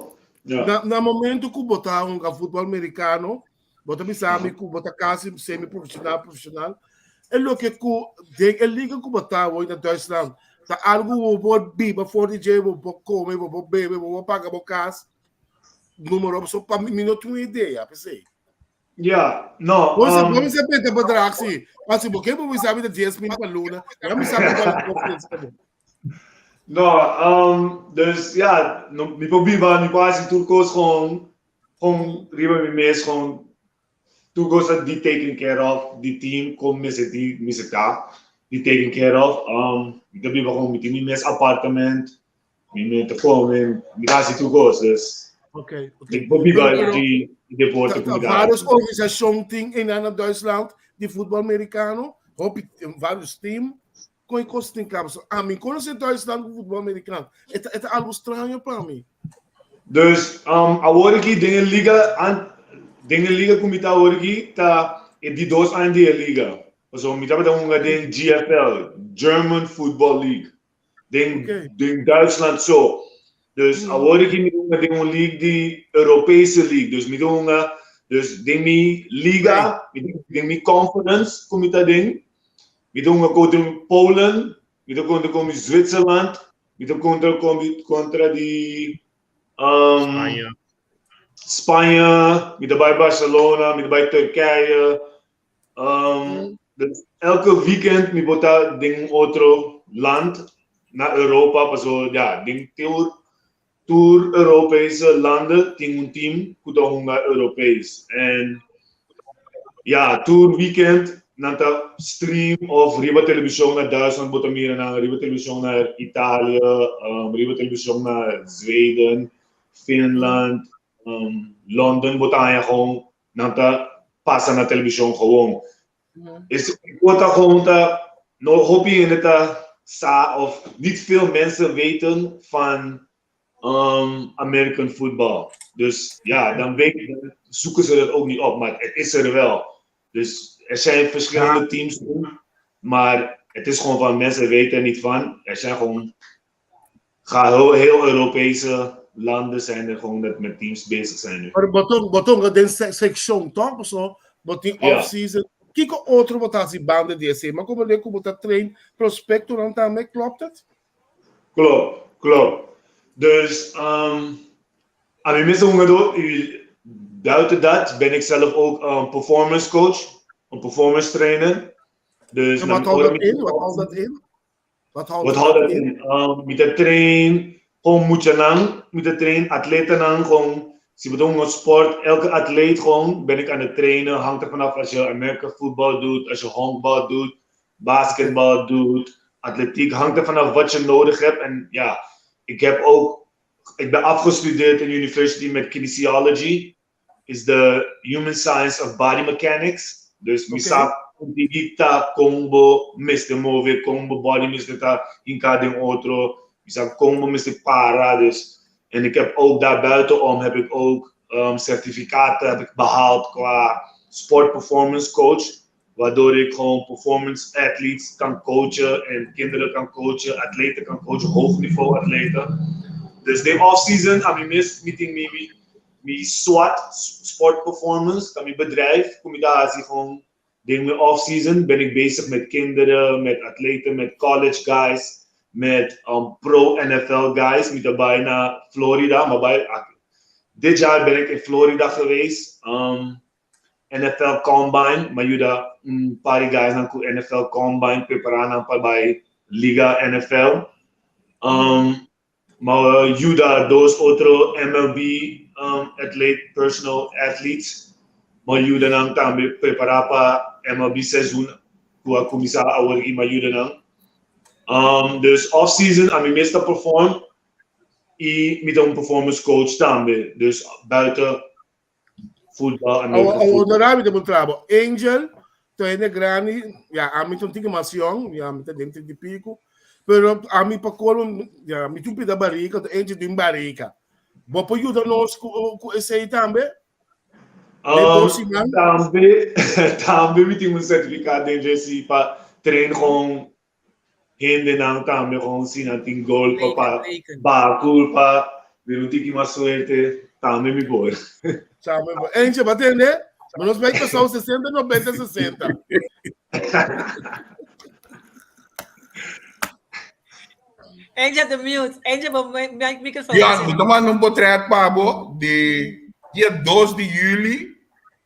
Ja. Na, na momento ku bo ta hunga futbol amerikano, bo ta bisa mi ku bo ta kasi semi-profesional, profesional. E loke ku den e liga ku bo ta hoy na Duitsland, ta algo bo por biba for di dje, bo por kome, bo por bebe, bo por paga bo kas, numero, so pa mi, mi no tin un idea, p'esei. Ja, no. Bo sa, bo sa peta bedrag si. Maar si bo ke bo bisa mi ta 10 mil pa luna, dan mi sa ku bo bo. No, um, dus ja, no, mi por biba, mi por hasi tur kos gewoon, gewoon riba mi mes, gewoon tur kos ta di taken care of, di team, kon mester di, mester ta, di taken care of. Um, mi ta biba gewoon, mi tin mi mes apartament, Mi mi ta kome, mi ta hasi tur kos, dus. Oké, oké. Mi por biba Pero- di di deporte ku mi ta Varios hasi. organisashon tin einan na Duitsland di futbol amerikano, hopi varios team. Kon e kos tin kaba? So, ami konosé Duitsland ku futbol amerikano. E ta, e ta algo straño pa mi. Dus, um, awor aki den e liga, an, den e liga ku mi ta awor aki ta e di dos aña di e liga. Pasobra mi tabata hunga den GFL, German Football League. Den, Oké. den Duitsland so. Dus awor aki mi ta hunga den un league di Europese league. Dus mi ta hunga, dus den mi liga, mi ta, den mi conference ku mi ta den, mi ta hunga kontra Polen, mi ta kontra komi Zwitserland, mi ta kontra komi kontra di um, Spanje. Spanje, mi ta bai Barcelona, mi ta bai Turkije. Um, dus elke weekend mi por ta den un otro land na Europa, paso ja, den tur tur Europese landen tin un team ku ta hunga Europees. En ja, tur weekend nan ta stream of riba televishon na Duitsland bo ta mira nan, riba televishon na Italië, um, riba televishon na Zweden, Finland, um, London bo ta haña gewoon Nan ta pasa na televishon gewoon. Es por ta gewoon ta no hopi hende ta sa of niet veel mensen weten van um, American football. Dus ja, dan, weet, dan zoeken ze dat ook niet op, maar het is er wel. Dus er zijn verschillende teams, maar het is gewoon van mensen weten er niet van. Er zijn gewoon ga heel, heel Europese landen zijn er gewoon dat met teams bezig zijn nu. Pero bo ta, bo ta hunga den seccion toch? Paso bo tin off season. Kiko otro bo ta hasi banda di esei? Ma como de ku bo ta train prospectonan tambe, klopt het? Klopt, klopt. Dus um, ami mes ta hungadó y buiten dat ben ik zelf ook een performance coach, een performance trainer. Dus En wat houdt dat in? Wat houdt dat in? Wat houdt Wat houdt dat in? Um, mi ta train gewoon muchanan, mi ta train atletenan gewoon. Si bo ta hunga sport, elke atleet gewoon ben ik aan het trainen. Hangt er vanaf als je American football doet, als je honkbal doet, basketbal doet, atletiek. Hangt er vanaf wat je nodig hebt. En ja, ik heb ook, ik ben afgestudeerd in university met kinesiology. Is de human science of body mechanics. Dus mi sa kon di ta kon bo mester move, kon bo body mester ta hinká den otro, mi sa kon bo mester para. Dus, en ik heb ook daar buitenom heb ik ook um, certificaten heb ik behaald qua sport performance coach. Waardoor ik gewoon performance athletes kan coachen en kinderen kan coachen, atleten kan coachen, hoog niveau atleten. Dus den off-season, ami mes mi tin mi, mi, mi SWAT, Sport Performance, ta mi bedrijf, ku mi ta hasi gewoon den mi off-season ben ik bezig met kinderen, met atleten, met college guys, met um, pro NFL guys. Mi ta bai na Florida, maar bai, dit jaar ben ik in Florida geweest. Um, NFL Combine, m'a yuda un par di guysnan ku NFL Combine prepará nan pa bai Liga NFL. Um, m'a yuda dos otro MLB um, athlete, personal athletes. M'a yuda nan tambe prepará pa MLB seizoen ku a kuminsá awor aki, m'a yuda nan. Um, dus off season ami mes ta perform i mi ta un performance coach tambe. Dus buiten Voetbal en Awo, awo honorable de Montrabo. Angel, to hende grandi, ya, ami ta un tiki mas yong, ya, mi ta den 30 y pico. Pero ami pa colmo, ya, mi tin un pida barrica, to Angel tin barrica. Bo por yuda nos cu, cu esey tambe? Den dos siman? Tambe, tambe mi tin un certificado den JC pa train gewoon hendenan tambe gewoon si nan tin gol pa pa baha culpa bira un tiki mas suerte tambe mi por. Tambe por. Eentje, ba tende? Maar nos bai pasau 60, 90, 60. Eentje de mute. Eentje, bo microfoon. Ja, mi ta manda un portret pa bo di dia 2 di juli.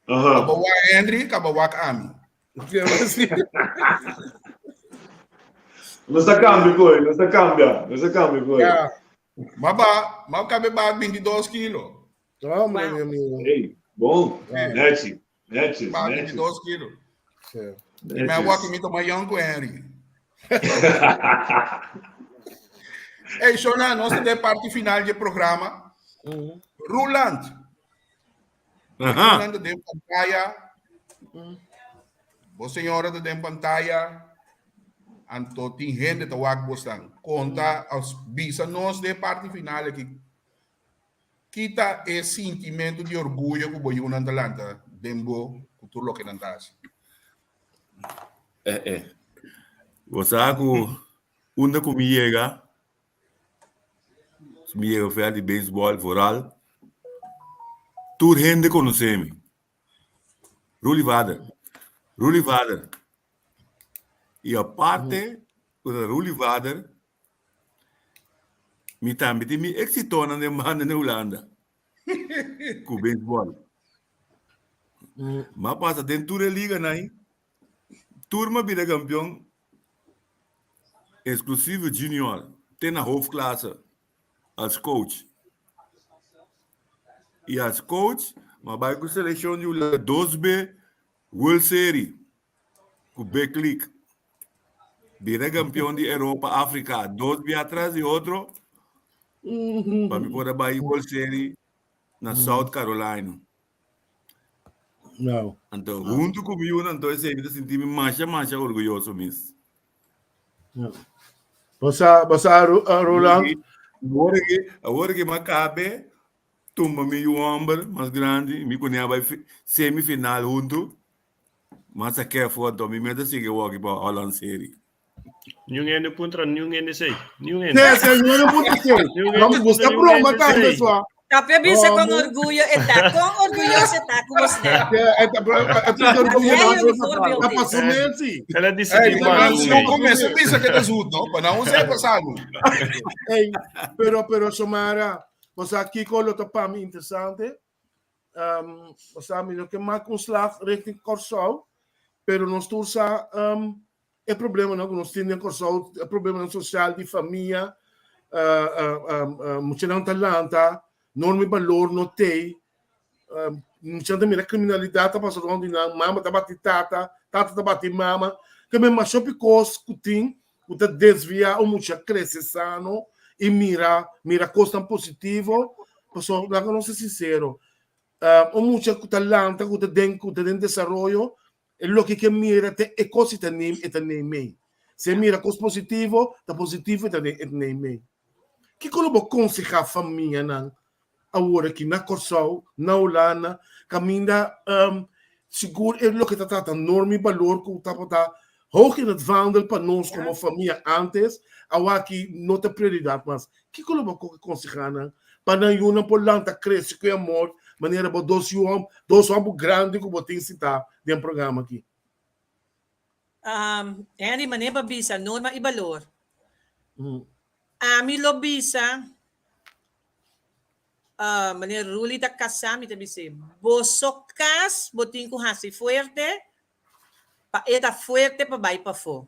Kaba wak Henry, kaba wak ami. Nos ta cambia koe, nos ta cambia, nos ta cambia koe. Ja. Ma ba, ma kabe ba 22 kilo. Hombre, mi amigo. Hey, bon, netjes, netjes, Ba netjes. 22 kilo. Sí. Mi a wak mi toma young ku Henry. Hey, Shona, nos ta den parti final di programa. Roland. Aha. Roland ta den pantaya. Bo señora ta den pantaya. Anto tin hende ta wak bosnan. Konta as bisa nos den parti final aki. Kita e sintimento di orguyo ku bo yunan ta lanta den bo ku tur loke nan ta hasi. Eh eh. Bo sa ku unda ku mi yega, Si mi yega veld di beisbòl vooral, tur hende konosé mi. Ruli Vader, Ruli Vader. I aparte ku ta Ruli Vader, mi tambe tin mi éksitonan den banda na Hulanda ku beisbòl. M'a pasa den tur e liganan ei, tur m'a bira kampion Exclusieve junior te na hoofdklasse als coach. Y als coach m'a bai cu seleccion di Hulanda dos be World Serie cu Big League. Bira campeon di Europa, Africa dos bia atras di otro pa mi por a bai World Serie na South Carolina. No. Anto, huntu ku mi yunan, anto esei mi ta sinti mi masha masha orguyoso mes. Ja. Bosa, bosa, Roland. Awor ki, awor ki m'a kabe, tumba mi yu homber mas grandi, mi kuné a bai semifinal huntu, m'a sak'é afó, anto mi mes ta sigui woki pa Holland Serie. Niun hende puntra niun hende esei. Niun hende. Sí, sí, niun hende puntra esei. Niun hende Vamos puntra busca niun broma hende tambe, esei. sua. Tapia bisa con Vamos. orgullo eta, con orgulloso eta ku bosnan. Ja, eta, eta, eta, Hey, jullie voorbeeld Ta is. paso Nancy. El a disidí Hey, manda Nancy un no mail. comienza bisa que te zoet, no? Pa nou sei pasado. Hey, pero, pero, Xiomara, o sea, Kiko lo ta pa mi interesante. Um, o sea, mi no ke maak un slag richting Kòrsou, pero nos tur sa um, e problemanan ku nos tin den Kòrsou, e problemanan sosial di famia, muchanan ta lanta, norma i balor no tei, muchanan ta mira kriminalidat ta pasa rònt di nan, mama ta bati tata, tata ta bati mama, ke men masha hopi kos ku tin ku ta desviá un mucha krese sano i mira mira kosnan positivo, pasobra laga nos ser sinsero, un mucha ku ta lanta ku ta den ku ta den desaroyo E loke ke mira te e kos i ta neem e ta neem mei. Si e mira kos positivo, ta positivo e ta e ta neem mei. Kiko lo bo konsehá famianan awor aki na Kòrsou, na Hulanda, kaminda sigur e loke ta trata norma i balor ku tabata hoog in het vaandel pa nos komo famia antes, awaki no ta prioridat mas. Kiko lo bo konsehá nan pa nan yunan por lanta krese ku e amor manera bo dos yu hòm, dos hòmber grandi ku bo tin sitá den programa aki? Henry, manera bo a bisa norma i balor. Ami lo bisa, manera Ruly ta kasá, mi ta bis'é, boso kas bo tin ku hasi fuerte pa e ta fuerte pa bai pafó.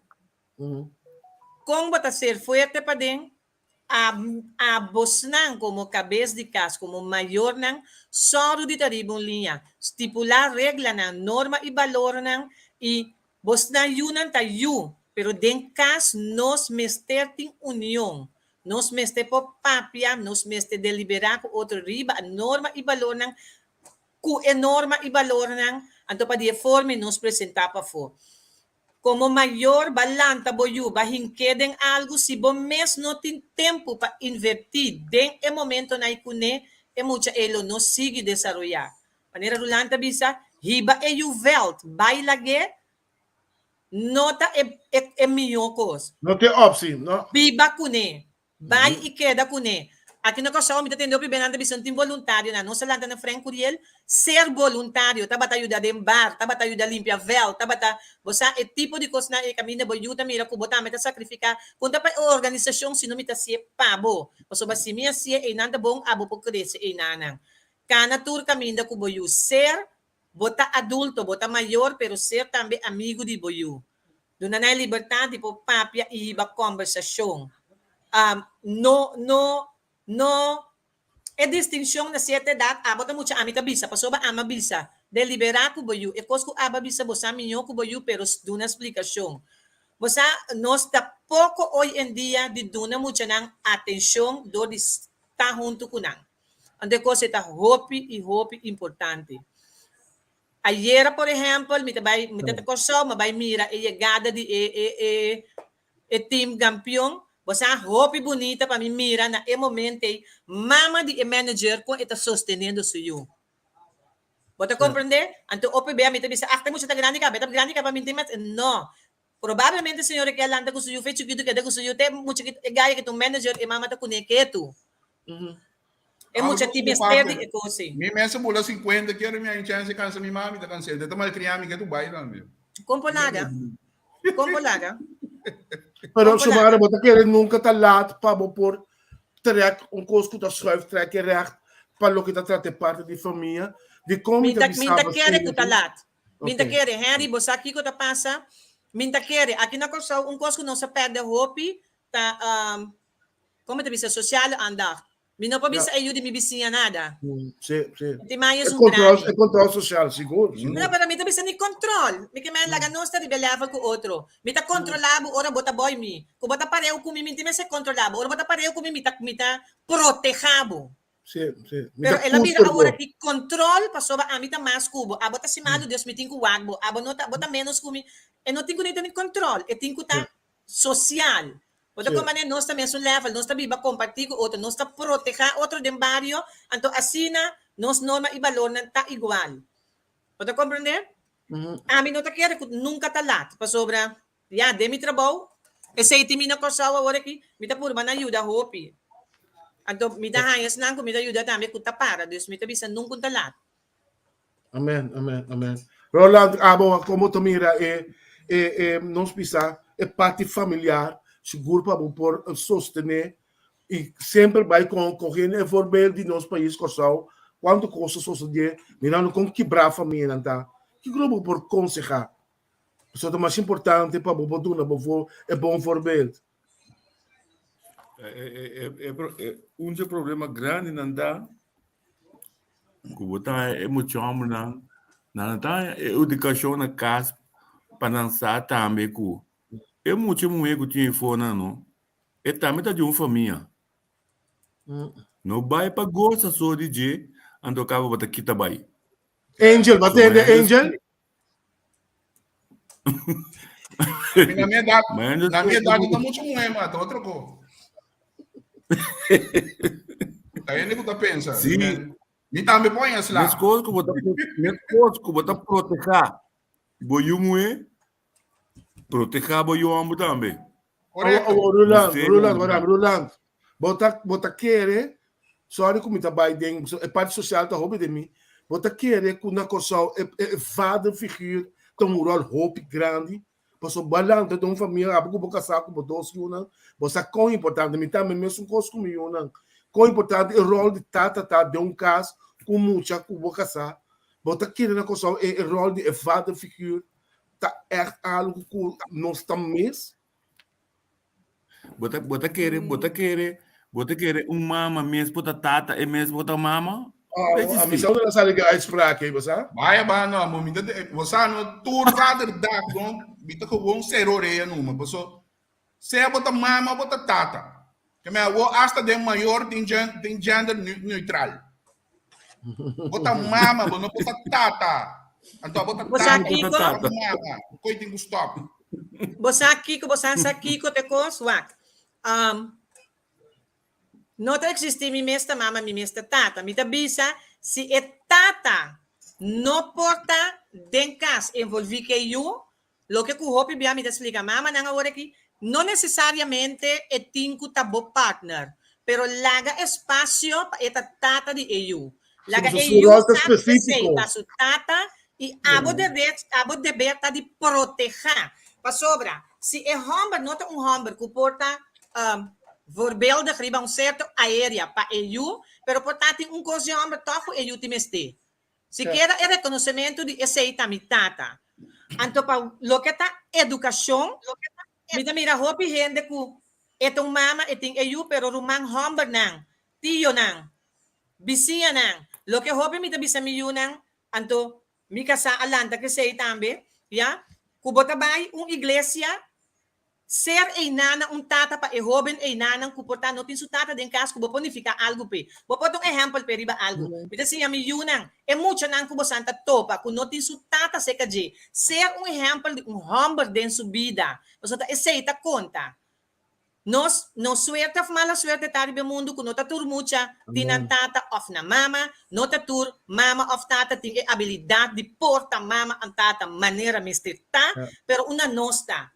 Kon bo ta ser fuerte paden? A Abosnan komo kabes di kas, komo mayornan, sòru di ta riba un liña, stipulá reglanan, norma i balornan i bosnan yunan ta yu, pero den kas nos mester tin union, nos mester por papia, nos mester deliberá ku otro riba norma i balornan, ku e norma i balornan, anto pa di e forma nos presentá pafó. Komo mayor ba lanta bo yu, ba hink'é den algu si bo mes no tin tempu pa invertí den e momentonan ei kuné, e mucha ei lo no sigui desaroyá. Manera Rulan ta bisa, hiba e yu vèlt, bai lag'é, no ta e e mihó kos. No ta e opsi, no. Biba kuné. Bai i keda kuné. Aki na Kòrsou mi ta tende hopi bennan ta bisa no tin boluntarionan. Nos a lanta na Frank Curiel ser boluntario, tabata yuda den bar, tabata yuda limpia vèlt, tabata, bo sa e tipo di kosnan ei kaminda bo yu ta mira ku bo tambe ta sakrifiká. Kon ta pa e organisashon si no mi ta hasié pa bo? Pasobra si mi hasié einan ta bon abo por krese einanan. Kana tur kaminda ku bo yu. Ser Bo ta adulto, bo ta mayor, pero ser tambe amigu di bo yu. Duna nan e libertad di por papia i hiba combersacion. No, no, no e distincion na cierta edad, abo ta mucha, ami ta bisa, pasobra ama bisa. Delibera cu bo yu. E cos cu abo a bisa bo sa miño cu bo yu, pero duna splicacion. Bo sa, nos ta poco hoy en dia di duna muchanan atencion dor di sta hunto cu nan. Anto e kos ei ta hopi i hopi importante. Ayera por ehèmpel mi ta bai mi ta ta Kòrsou mi a bai mira e yegada di e e e e team kampion. Bo sa hopi bunita pa mi mira na e momento ei mama di e manager kon e ta sosteniendo su yu. Bo ta komprendé? Anto hopi bia mi ta bisa ah ta mucha ta grandi kaba e ta grandi kaba mi tin mas. No. Probablemente señora ke a lanta ku su yu fe chikitu keda ku su yu te mucha ki e gaya ki ta un manager e mama ta kuné ketu. E mucha tin mester di e kos ei. Mi mes a bula 50 kier mi a chance cansa mi mami ta cansel ta malcria mi ketu bai tambe. Kon por laga? Kon por laga? Pero Xiomara bo ta kere nunca ta laat pa bo por trek un kos ku ta schuif trek e recht pa loke ta trata e parti di famia dikon mi Mi ta ta bisa mi ta bo kere ku asina ta aki? laat. Mi ta Ok. kere, Henry, bo sa kiko ta pasa? Mi ta kere, aki na Kòrsou un kos ku nos a pèrdè hopi ta, kon mi ta bisa, sosiale aandacht. Mi no por Ja. bisa e yu di mi bisiña nada. Sí, sí. Tin mai E es un control, grandi. e control social, sigur, sigur. No, pero mi ta bisa ni control. Mi ke men laga nos ta riba e level ku otro. Mi ta controlá bo ora bo ta boi mi. Ku bo ta pareu ku mi, mi tin mester controlá bo. Ora bo ta pareu ku mi, mi ta, mi ta protehá bo. Sí, sí. Mi Pero ta el a bira koester awor bo. aki control pasobra ami ta mas ku bo. Abo ta simado Dios mi tin ku wak bo. Abo no ta, bo ta menos ku mi. E no tin ku ni ta ni control. E tin ku ta Sí. social. Bo ta Sí. kon manera nos ta mesun level, nos ta biba comparti ku otro, nos ta proteha otro den bario, anto asina nos norma i balornan ta igual. Bo ta comprende? Ami no ta kere ku nunka ta lat pasobra ya den mi trabou. Esei tin mi na Kòrsou awor aki, mi ta purba na yuda hopi. Anto mi ta haña esnan ku mi ta yuda tambe ku ta para, dus mi ta bisa nunka un ta lat. Amen, amen, amen. Roland, abo komo ta mira e e e nos bisa e parti familiar, sigur pa bo por sostené i semper bai kon kogiendo e voorbeeld di nos pais Kòrsou, kuantu kos a sosodé, mirando kon kibrá famianan ta. Kiko lo bo por konsehá? Pasobra ta mas importante pa bo por duna bo e bon voorbeeld. Un dje problema grandinan ta ku bo ta e mucha hòmbernan nan no ta e edukashon na kas pa nan sa tambe ku e mucha muhé ku tin efonan no e tambe ta di un famia. No bai pa gosa so di dje anto kaba bo ta kita bai. Angel, bo a tende Angel? Na mi edad, na mi edad no ta mucho muhé, ma ta otro ko. Ta hende ku ta pensa. Sí. Mi tambe por haña sla. Meskos ku bo ta, meskos ku bo ta protehá bo yu muhé, protehá bo yu hòmber tambe. Correcto. Awor, Roland, Usted- Roland, wara, Roland. Bo ta, bo ta kere, sorry ku mi ta bai den, so, e parti sosial ta hopi den mi. Bo ta kere ku na Kòrsou e, e, e vaderfiguur ta un ròl hopi grandi. Pasobra bo a lanta den un famia, abo ku bo kasá ku bo dos yunan, bo sa kon importante, mi tambe mesun kos ku mi yunan, kon importante e ròl di tata ta den un kas ku mucha ku bo kasá. Bo ta kere na Kòrsou e, e ròl di e vaderfiguur ta ègt algu ku nos ta mis? Bo ta, bo ta kere, bo ta kere, bo ta kere un mama mes por ta tata e mes por ta mama? Ah, a mi sa una sali ke uitspraak ei, bo sa? Vaya ba no, mo mi ta bo sa no tur vaderdag no, mi ta gewoon sero orea numa, paso sea bo ta mama o bo ta tata. Ke me awo hasta den mayor tin gen tin gender neutral. Bo ta mama, bo no por ta tata. Anto bo ta Bo sa tata, bo kiko? ta mama. Koi tin ku stop. Bo sa kiko, bo sa sa kiko te kos? Wak. Um, no ta existi mi mes ta mama, mi mes ta tata. Mi ta bisa si e tata no por ta den kas envolvi ke yu, Loke ku hopi bia mi ta splika mamanan awor aki, no nesesariamente e tin ku ta bo partner, pero laga espasio pa e ta tata di e yu. Laga Su e su yu ròl ta sa ku esei spesífiko. ta su tata i abo deber abo deber ta di protehá. Pasobra si e hòmber no ta un hòmber ku por ta voorbeeldig riba un sierto aerea pa e yu, pero por ta tin un kos di hòmber tòg ku e yu tin mester. Sikiera e rekonosementu di esei ta mi tata. Anto pa loke ta edukashon, mi ta mira hopi hende ku e ta un mama, e tin e yu, pero ruman hòmbernan, tionan, bisiñanan, loke hopi mi ta bisa mi yunan, anto mi kasá a lanta ku esei tambe, ya, ku bo ta bai un iglesia Ser einana un tata pa e hóben einanan ku por ta no tin su tata den kas ku bo por nifiká algu p'e. Bo por ta un ehèmpel p'e riba algu. Mi ta siña mi yunan, e muchanan ku bosan ta topa ku no tin su tata serka dje, ser un ehèmpel di un hòmber den su bida, pasobra ta esei ta konta. Nos, nos suerte òf mala suerte ta riba e mundu ku no ta tur mucha tin nan tata òf nan mama, no ta tur mama òf tata tin e abilidat di por ta mama òf tata manera mester ta, pero unda nos ta.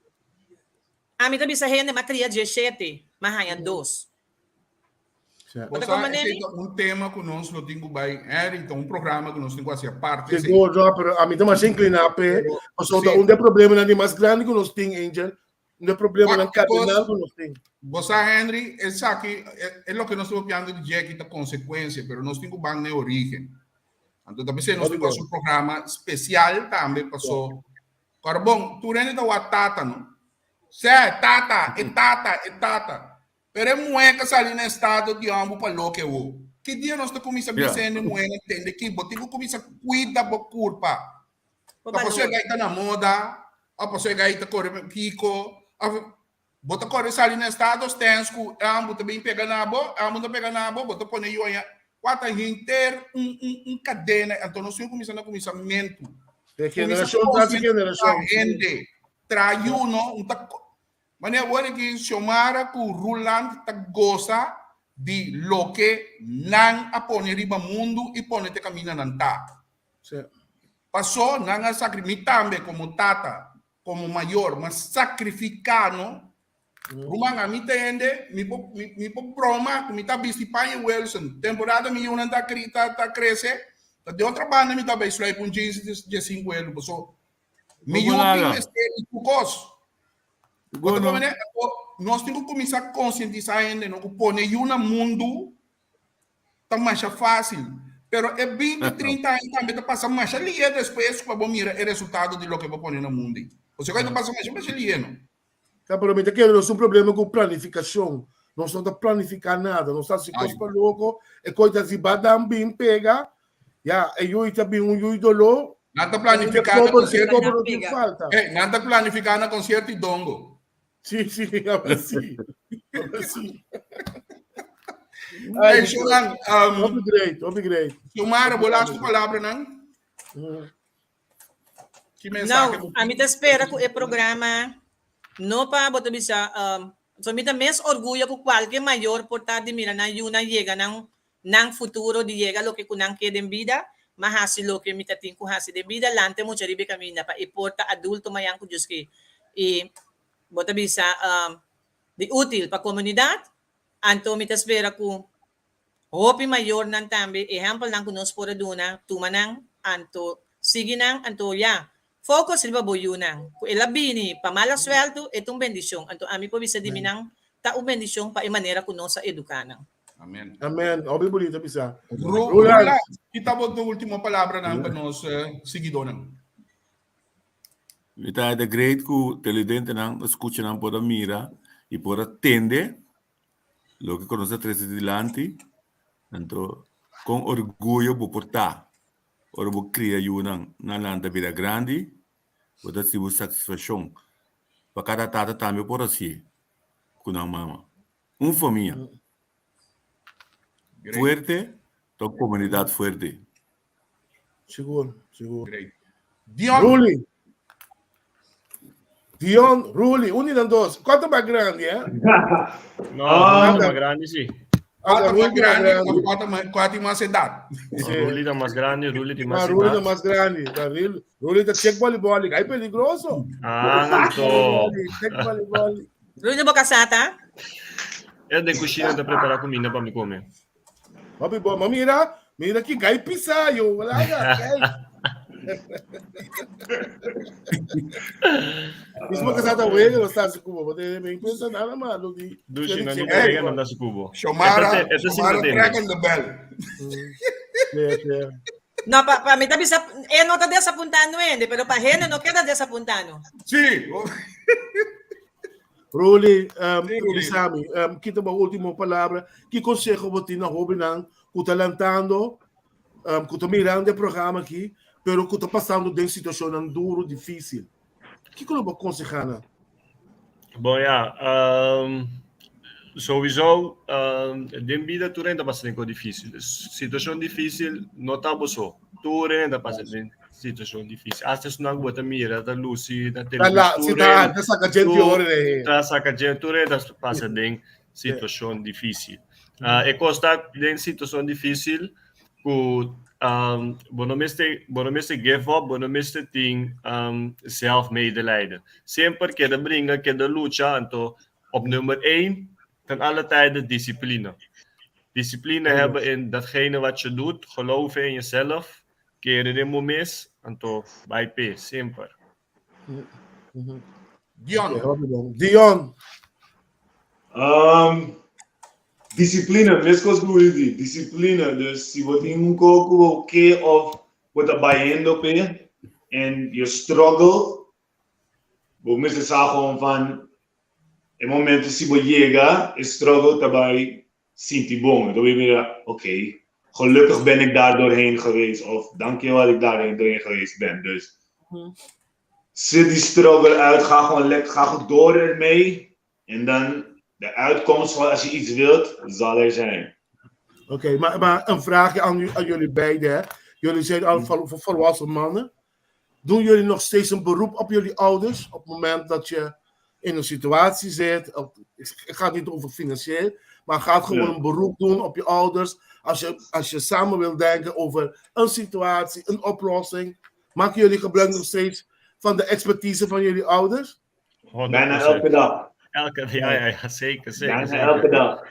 Ami ta bisa hende m'a cria dieshete, m'a haña dos. Bo ta Bo sa, comprende esei mi? ta un tema ku nos lo tin ku bai, Henry, ta un programa ku nos tin ku hasi aparte esei. Sigur, no, pero ami ta masha incliná p'e, Pero, pasobra sí. un di e problemanan di mas grandi ku nos tin, Angel, un di e problemanan Wak, because kardinal ku nos tin. Bo sa, Henry, esaki, e, e loke nos ta papiando di dje aki ta konsekuensia, pero nos tin ku ban na e orígen. Anto ta p'esei nos tin ku hasi un programa spesial tambe paso Ora bon, tur hende ta wak tata no. Sè, tata, e tata, e tata. Pero e muhé ka sali na estado di hòmber pa loke awo. Ki dia nos ta kuminsá bisa hende muhénan tende ki bo tin ku kuminsá kuida bo kurpa. Bo Ta pasobra e balor. gai ta na moda, òf pasobra e gai ta kore kiko, òf Bo ta kore sali na estado stens ku e ambu ta bin pega na bo, e ambu ta pega na bo, bo ta pone yoña. Kua ta henter un un un kadena, anto nos tin kuminsá na kuminsamentu. De Kuminsá generashon tras konsientisá generashon. hende, traha yuno, un ta Manera awor aki Xiomara ku Ruland ta gosa di loke nan a pone riba mundu i pone te kaminda nan ta. Pasó nan a sakri mi tambe komo tata, Komo mayor, ma sakrifiká no. Ruman, ami ta hende, mi por, mi, mi por broma ku mi ta bisti paña Wilson. Temporada mi yunan ta kri, ta, ta krese, ta den otro banda mi ta bai sluip un jeans di djesinku elu, paso mi yu tin mester di tur kos. Bo ta komprende? Anto, nos tin ku kuminsá konsientisá hende no ku pone yu na mundu ta masha fásil, pero e binti, trinta aña tambe ta pasa masha lihe despues ku bo mira e resultado di loke bo pone na mundu ei. Pasobra e ta pasa masha masha lihe no. Ta, pero mi ta kere nos un problema ku planifikashon. Nos no ta planifiká nada. Nos ta hasi kos pa loko. E kos ta hasi badan bin pega. Ya, e yui ta bin un yui doló. Nan ta planifiká na konsierto. Kobo no tin falta. Eh, nan ta planifiká na konsierto i dongo. Sí, sí, aba sí. Aba sí. Hey, Shunan, um, Hopi great, hopi great. Xiomara, bo laatste palabranan? Ki mensahe Nou, bo ami ta spera ku e programa no pa bo ta bisa, um, so mi ta mes orguyo ku kualke mayor por ta di mira nan yunan yega nan nan futuro di yega loke ku nan ke den bida, ma hasi loke mi ta tin ku hasi den bida, lanta e mucha riba e kaminda pa e por ta adulto mayan ku Dios ke. I bo ta bisa um, di útil pa komunidat, anto mi ta spera ku Hopi mayornan tambe ehèmpelnan ku nos por a duna, tuma nan, anto sigui nan, anto ya, focus riba bo yunan. Ku el a bini pa mala suèltu, e ta un bendishon. Anto ami por bisa di mi nan ta un bendishon pa e manera ku nos a eduká nan. Amen. Amen. Hopi bunito bisa. Ru, Rula, ki ta bo ultimo palabranan pa nos siguidónan? Mi ta great ku televidentenan, skuchanan por a mira i por a tende Loke ku nos a trese dilanti, anto kon orguyo bo por ta ora bo kria yunan nan lanta bira grandi, bo ta hasi bo satisfakshon. Pa kada tata tambe por hasié ku nan mama. Un famia fuerte ta un komunidat fuerte. Sigur, sigur. Great. Dion. Ruli. Dion, Ruli, un di nan dos. Cuanto más grande, eh? No, ah, más grande, sí. Cuanto más grande, cuanto más, cuanto más edad. Sí. Ruli da más grande, Ruli de más edad. Ruli da más grande. Ruli da check voleibol, ay peligroso. Ah, no. Check voleibol. Ruli de boca sata? É de cozinha da preparar comida para me comer. Hopi bo, ma mira, mira ki gai pisa yo, laga, gai. Mismo que sa wega no está su cubo, porque me pensa nada malo di. Dushi no ni wega no da su cubo. Xiomara, Xiomara trekken de bel. No, pa, pa mi ta bisa, e no ta desapuntando hende, pero pa hende no keda desapuntando. Sí. Ruli, um, bisami, um, kita bo último palabra. Ki consejo bo tin na hobennan ku ta lantando, um, ku ta mirando e programa aki, pero ku ta pasando den situacionnan duro, difícil? Kiko lo bo aconseja nan? Bon ja, um, sowieso um, den bida tur hende ta pasa den ko difícil. Situacion difícil no ta bo so. Tur hende ta pasa den situacion difícil. Hasta esnan ku bo ta mira ta luci na televisión. Si ta ta saca gente ora de. Ta saca gente tur hende ta pasa den situacion difícil. Uh, e kos ta den situacion difícil ku um, bo no mester bo no mester give up, bo no mester tin um, zelfmedelijden. Semper keda bringa, keda lucha, anto op nummer 1 ten alle tijden discipline. Discipline hebben in datgene wat je doet, geloven in jezelf, kere den bo mes, anto bai p'e, semper. Dion. Dion. Um, disciplina, meskos ku Rudy di, disciplina. Dus si bo tin un kos ku bo ke of bo ta bayendo p'e en you struggle, bo mester sa gewoon van e momento si bo yega, e struggle ta bai sinti bon. E ta bai mira, ok, gelukkig ben ik daar doorheen geweest of dankjewel dat ik daar doorheen geweest ben. Dus zit die struggle uit, ga gewoon lekker, ga gewoon door ermee. En dan de uitkomst van als je iets wilt, zal er zijn. Oké, okay, maar, maar een vraagje aan, aan jullie beiden. Hè? Jullie zijn al vol, volwassen mannen. Doen jullie nog steeds een beroep op jullie ouders op het moment dat je in een situatie zit? Het gaat niet over financieel, maar gaat gewoon ja. een beroep doen op je ouders. Als je, als je samen wilt denken over een situatie, een oplossing. Maken jullie gebruik nog steeds van de expertise van jullie ouders? Bijna elke dag. Elke, ja, ja, ja, zeker, zeker. Bijna zeker. elke dag.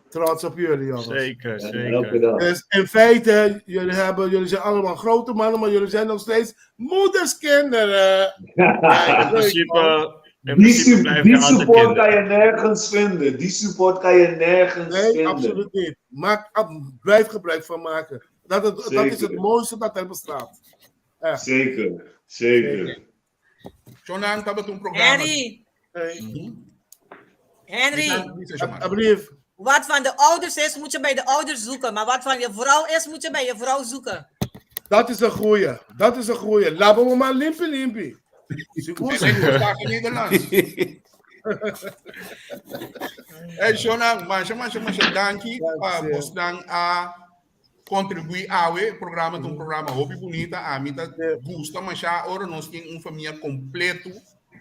Trots op jullie, jongens. Zeker, Bijna zeker. elke dag. Dus in feite, jullie, hebben, jullie zijn allemaal grote mannen, maar jullie zijn nog steeds moederskinderen. In principe, in Die, principe su- blijf je die altijd support kinderen. kan je nergens vinden. Die support kan je nergens Nee, vinden. absoluut niet. Maak, ab- blijf gebruik van maken. Dat, het, dat is het Zeker. mooiste dat er bestaat. Echt. Zeker, zeker. Shonan, tabata un programa. Henry, Hey. Henry, Alsjeblieft. wat van de ouders is, moet je bij de ouders zoeken. Maar wat van je vrouw is, moet je bij je vrouw zoeken. Dat is een goeie. Dat is een goeie. Laten we maar limpi limpi. Sigur, sigur. Está in Nederlands. Hey, Shonan, masha, masha, masha, danki. Pa Dank je. bosnan a contribuir awe programa de um programa hobby bonita a mim tá gusta mas já ora nós tem uma família completo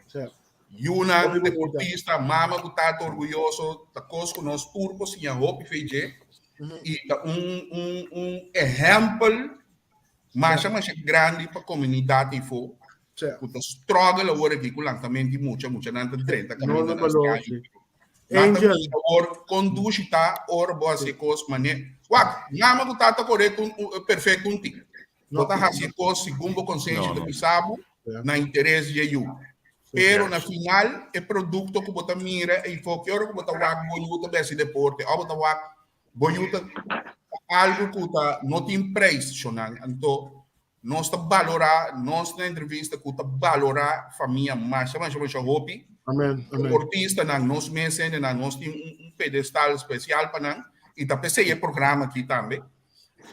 Certo. Yuna Hopi bonita. deportista mama que tá orgulhoso tá cosco nós turco sim a hobby feije e tá um exemplo masha masha grande para a comunidade e for Certo. ku ta struggle awor aki ku lantamento di mucha, mucha nan ta drenta No, kaminda no, nan no, sky. sí. Nan ta Angel. bisa awor conduci ta ora bo hasi kos mane. Wak, nama ku tata correcto un, un, perfecto un ti. Bo ta hasi kos segun bo consenso No, de no. bisabo Ja. na interes de yu. Pero na final e producto ku bo ta mira e fo que ora ku bo ta wak bo yu ta besi deporte, o bo ta wak bo yu ta algo ku ta no tin prijs shonan. Anto nos ta valora, nos na entrevista ku ta valora famia masha masha masha hopi. Amen. Amen. Deportista nan nos mes nan nos tin un pedestal especial pa nan e ta p'esei e programa aki tambe.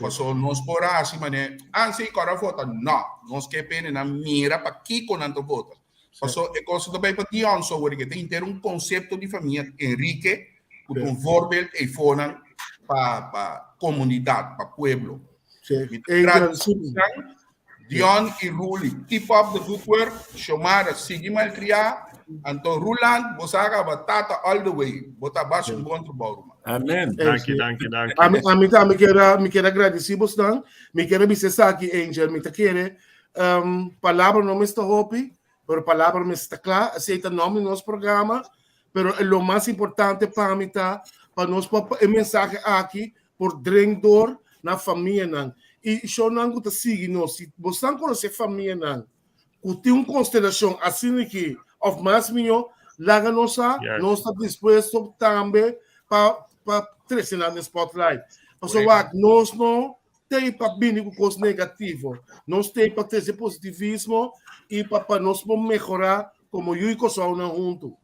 Paso nos por hasi mane, ah si kora vota. No, nos ke pene nan mira pa kiko nan ta vota. Paso e cosa ta bai pa Dion so word que tem ter un concepto di famia Enrique, ku un voorbeeld e fonan pa pa comunidad, pa pueblo. Sí. Mi Angel, ta sí. Dion y Ruli, keep up the good work. Shomara, sigui malcriar. Anto Ruland, bo sa batata all the way. Bo ta hasi un bon trabou, ruman. Amen. Dank je, dank je, dank Ami, je. ami, ami kier, mi kier gradisí boso, mi kier bisa esaki, Angel, mi ta kere, palabra no mester hopi, pero palabra mester kla, esei ta nòmber di nos programa, pero lo mas importante pa mi ta, pa nos pa e mensahe aki, por dring door na famianan. I shownan ku ta sigui nos, si bo konosé famianan, ku tin un konstelashon asina aki, òf mas mihó, laga nos sa, nos ta dispuesto tambe pa pa trese na spotlight. Paso wak, nos no tin pa bini ku kos negativo. Nos tin pa trese positivismo i pa pa nos por mehorá komo yu i nan huntu.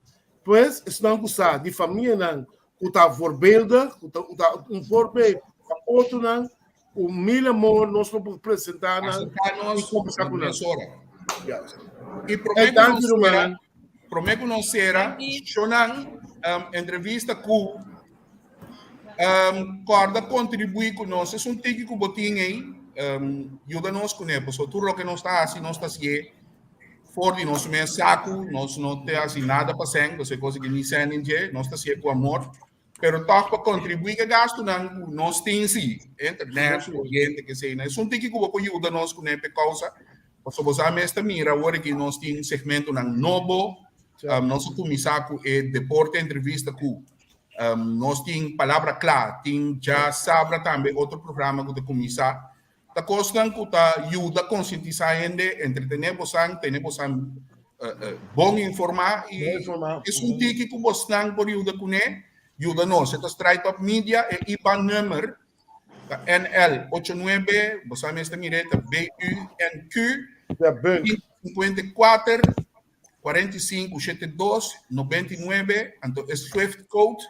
Pues, esnan ku sa di famianan ku ta voorbeeldig, ku ta, ku ta un voorbeeld pa otronan, ku mil amor nos por presentá nan Aserká i kombersá ku nan. mesora. Yes. I promé Hey, ku dank nos je, sera, man. promé ku nos sera, Shonan, entrevista ku kòrda kontribuí ku nos. E un tiki ku bo tin ei, yuda nos kuné, so tur loke nos ta hasi, nos ta hasi for di nos mes saku, nos no ta hasi nada pa sèn, bo konsiguí ni sèn en nos ta hasi ku amor, pero toch pa kontribuí ku gastunan nos tin si, internet, koriente, ke sea, e un tiki ku bo yuda nos kuné pa kousa, paso bo mes ta mira awor ku nos tin segmentonan nobo, nos a kuminsá ku e deporte entrevista ku nos tin palabra kla, tin djasabra tambe otro programa ku ta kuminsá. Ta kosnan ku ta yuda konsientisá hende, entretené boso, tene boso bon informá i Bon informá. e un tiki ku boso por yuda kuné, yuda nos. Ta Straight Up Media e IBAN number ta NL 89, boso mes ta mira ta BUNQ Ja, bunk. 54 45 72 99, anto e Swift code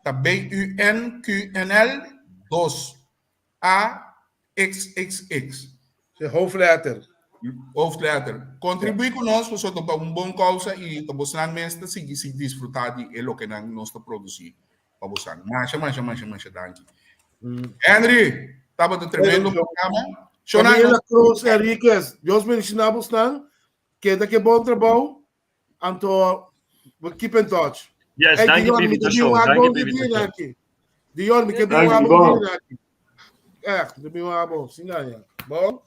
ta BUNQNL 2 A XXX. De hoofdletter. Hoofdletter. Kontribuí ku nos, pasobra pa un bon kousa i pa boso mes ta sigui sigui disfrutá di e loke nos ta produsí. Pa boso. Masha, masha, masha, masha, danki. Henry, tabata tremendo programa. Camila Cruz Enriquez, Dios bendishoná boso, keda ku bon trabou, anto we keep in touch. Yes, Hey, dank je Dion, voor de mi ke invitatie. un Dank je abo voor de di invitatie. aki. Dion, mi ke Dank un je abo wel. di aki. Echt, di un abo, sin ja. Bon?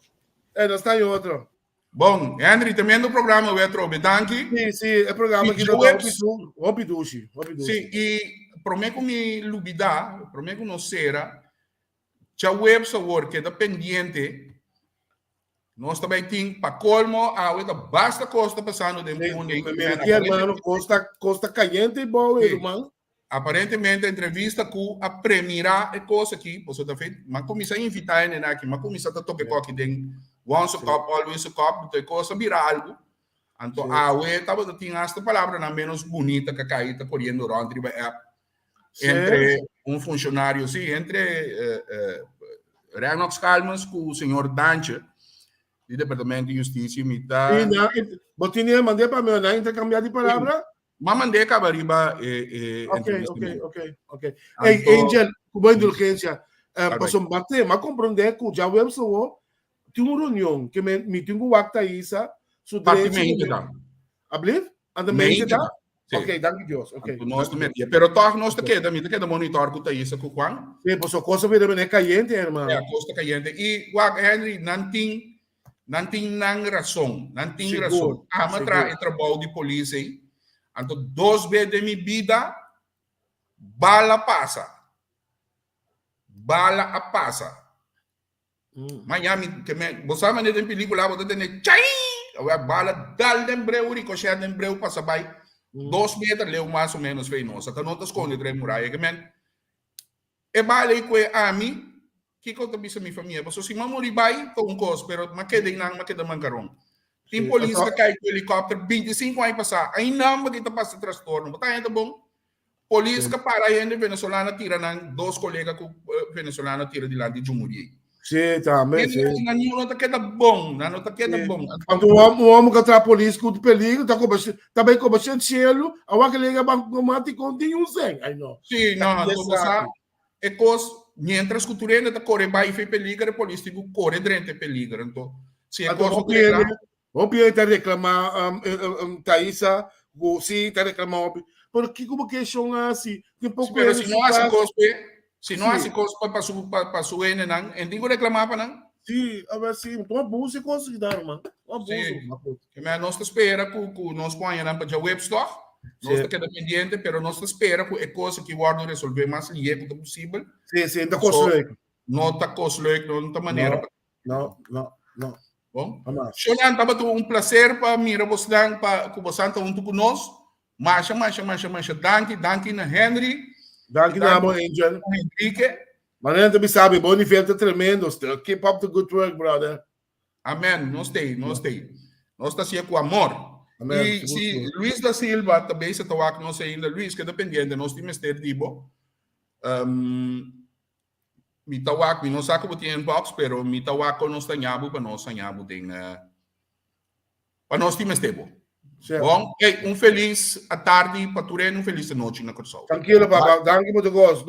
Hey, dan sta je otro. Bon. Bon, Henry, tremendo programa we atrobe. Danki. Sí, sí, e programa I ki ta djaweps- hopi du, hopi dushi, hopi dushi. Sí, i promé ku mi lubidá, promé ku nos sera, djaweps awor keda pendiente, nos ta bai tin pa kolmo awe ta basta kos ta pasando den Sí, Punda. me merece, hermano, costa, costa caliente y bow, Sí. hermano. Aparentemente entrevista ku a premirá e kos aki, pasobra ta fet, m'a kuminsá invitá hendenan aki, m'a kuminsá ta toka e koki den Once a Cup, Always a Cup, anto e kos a bira algu. Anto awe tabata tin hasta palabranan ménos bunita ku a kai ta koriendo rònt riba app entre un funshonario, sí, entre Rennox Calmes ku señor Dantje di Departamento di Hustisia, mi ta. Bo tin e mand'é pa mi, nan interkambiá di palabra? Ma mand'é kaba riba e e Ok, entrevista ok, mi. ok, ok. Hey, Anto, Angel, ku bo indulgensia, eh, Bye, paso bate, ma komprondé ku djaweps awo tin un reunion ke me, mi tin ku wak Thaisa su Parti drechi mente ku ta. Ablief? Anda mente Mente ta? ta. Sí. Ok, danki Dios. Ok. Anto nos ta danki Dios. metié. Pero tòg nos ta Ok. keda, mi ta keda monitor ku Thaisa ku Juan. Sí, paso kosa bira mene kayente, hermano. Ja, kos ta kayente. I wak, Henry, nan tin Nan tin nan rason, nan tin Sigur, rason. Ama sigur. tra e trabou di polis ei. Anto dos bes den mi bida bala pasa. Bala a pasa. Maña mi ke me, bo sa manera den pelicula bo ta tende chai! Awe bala dal den breu, ricochet den breu pasa bai. Dos meter leu mas o menos fei nos. Ata no ta sconde tra e muraya ke men. E bala ei ku e ami, kiko ta bisa mi famia? Pasobra si m'a muri bai ta un kos, pero m'a keda einan, m'a keda mankaron. Tin Sí, polis anto, ta kai ku helikòpter 25 aña pasá, ainda bo ta pasa trastorno. Bo ta haña ta bon? Polis sí. ka para hende venezolano tira nan dos kolega ku venezolano tira dilanti djumuri ei. Sí, tambe, Hende sí. nan nan no ta keda bon, nan no ta keda Sí. bon. Anto un hom- un hom ka traha polis ku peligro, ta koba ta bai koba shen cielo, awa ke lega bankomat i kon tin un sen. Ai no. Sí, Ta no, anto bo sa esaki. e kos, mientras ku tur hende ta kore bai fe peligro, e polis tin ku kore drenta e peligro. Anto, si e Anto kos no hopi regla, hende, hopi hende ta reklama um, eh, eh, um, Thaisa, ku si ta reklama hopi. Pero kiko bo ke shon hasi? Tin Sí, poko pero hende si su no hasi kas. kos pe, si no hasi Sí. kos pa pa su pa, pa su hendenan, en tin ku reklamá pa nan. Sí, a ver si, un abuso e kos aki ta, ruman. Un abuso. Sí. Ma goed. Ke men nos ta spera ku ku nos por haña nan pa djaweps tòg. Nos Sí. ta keda pendiente, pero nos ta spera ku e kos aki wòrdu resolvé mas lihé ku ta posibel. Sí, sí, ta kos So, leuk. no ta kos leuk, no ta manera No, pa no, no, no. Bon. Hamas. Shonan, tabata un placer pa mira bosnan, pa ku bosan ta huntu ku nos. Masha, masha, masha, masha danki. Danki na Henry. Danki na Danki abo, Angel. na Enrique. Manera ta bisa bo nivel ta tremendo. Still keep up the good work, brother. Amen. Nos tei, nos tei. Nos ta hacié ku amor. Amen. I Sigur, si sigur. Luis da Silva ta bezig ta wak nos ainda. Luis, keda pendiente. Nos tin mester di bo. Um, Mi ta wak, mi no sa ku bo tin inbox, pero mi ta wak kon nos ta ñabu pa nos haña bo den pa nos tin mester bo. Sure. Bon, hey, un felis atardi pa tur hende, un felis anochi na Kòrsou. Tranquilo, papa. Danki pa tu kos.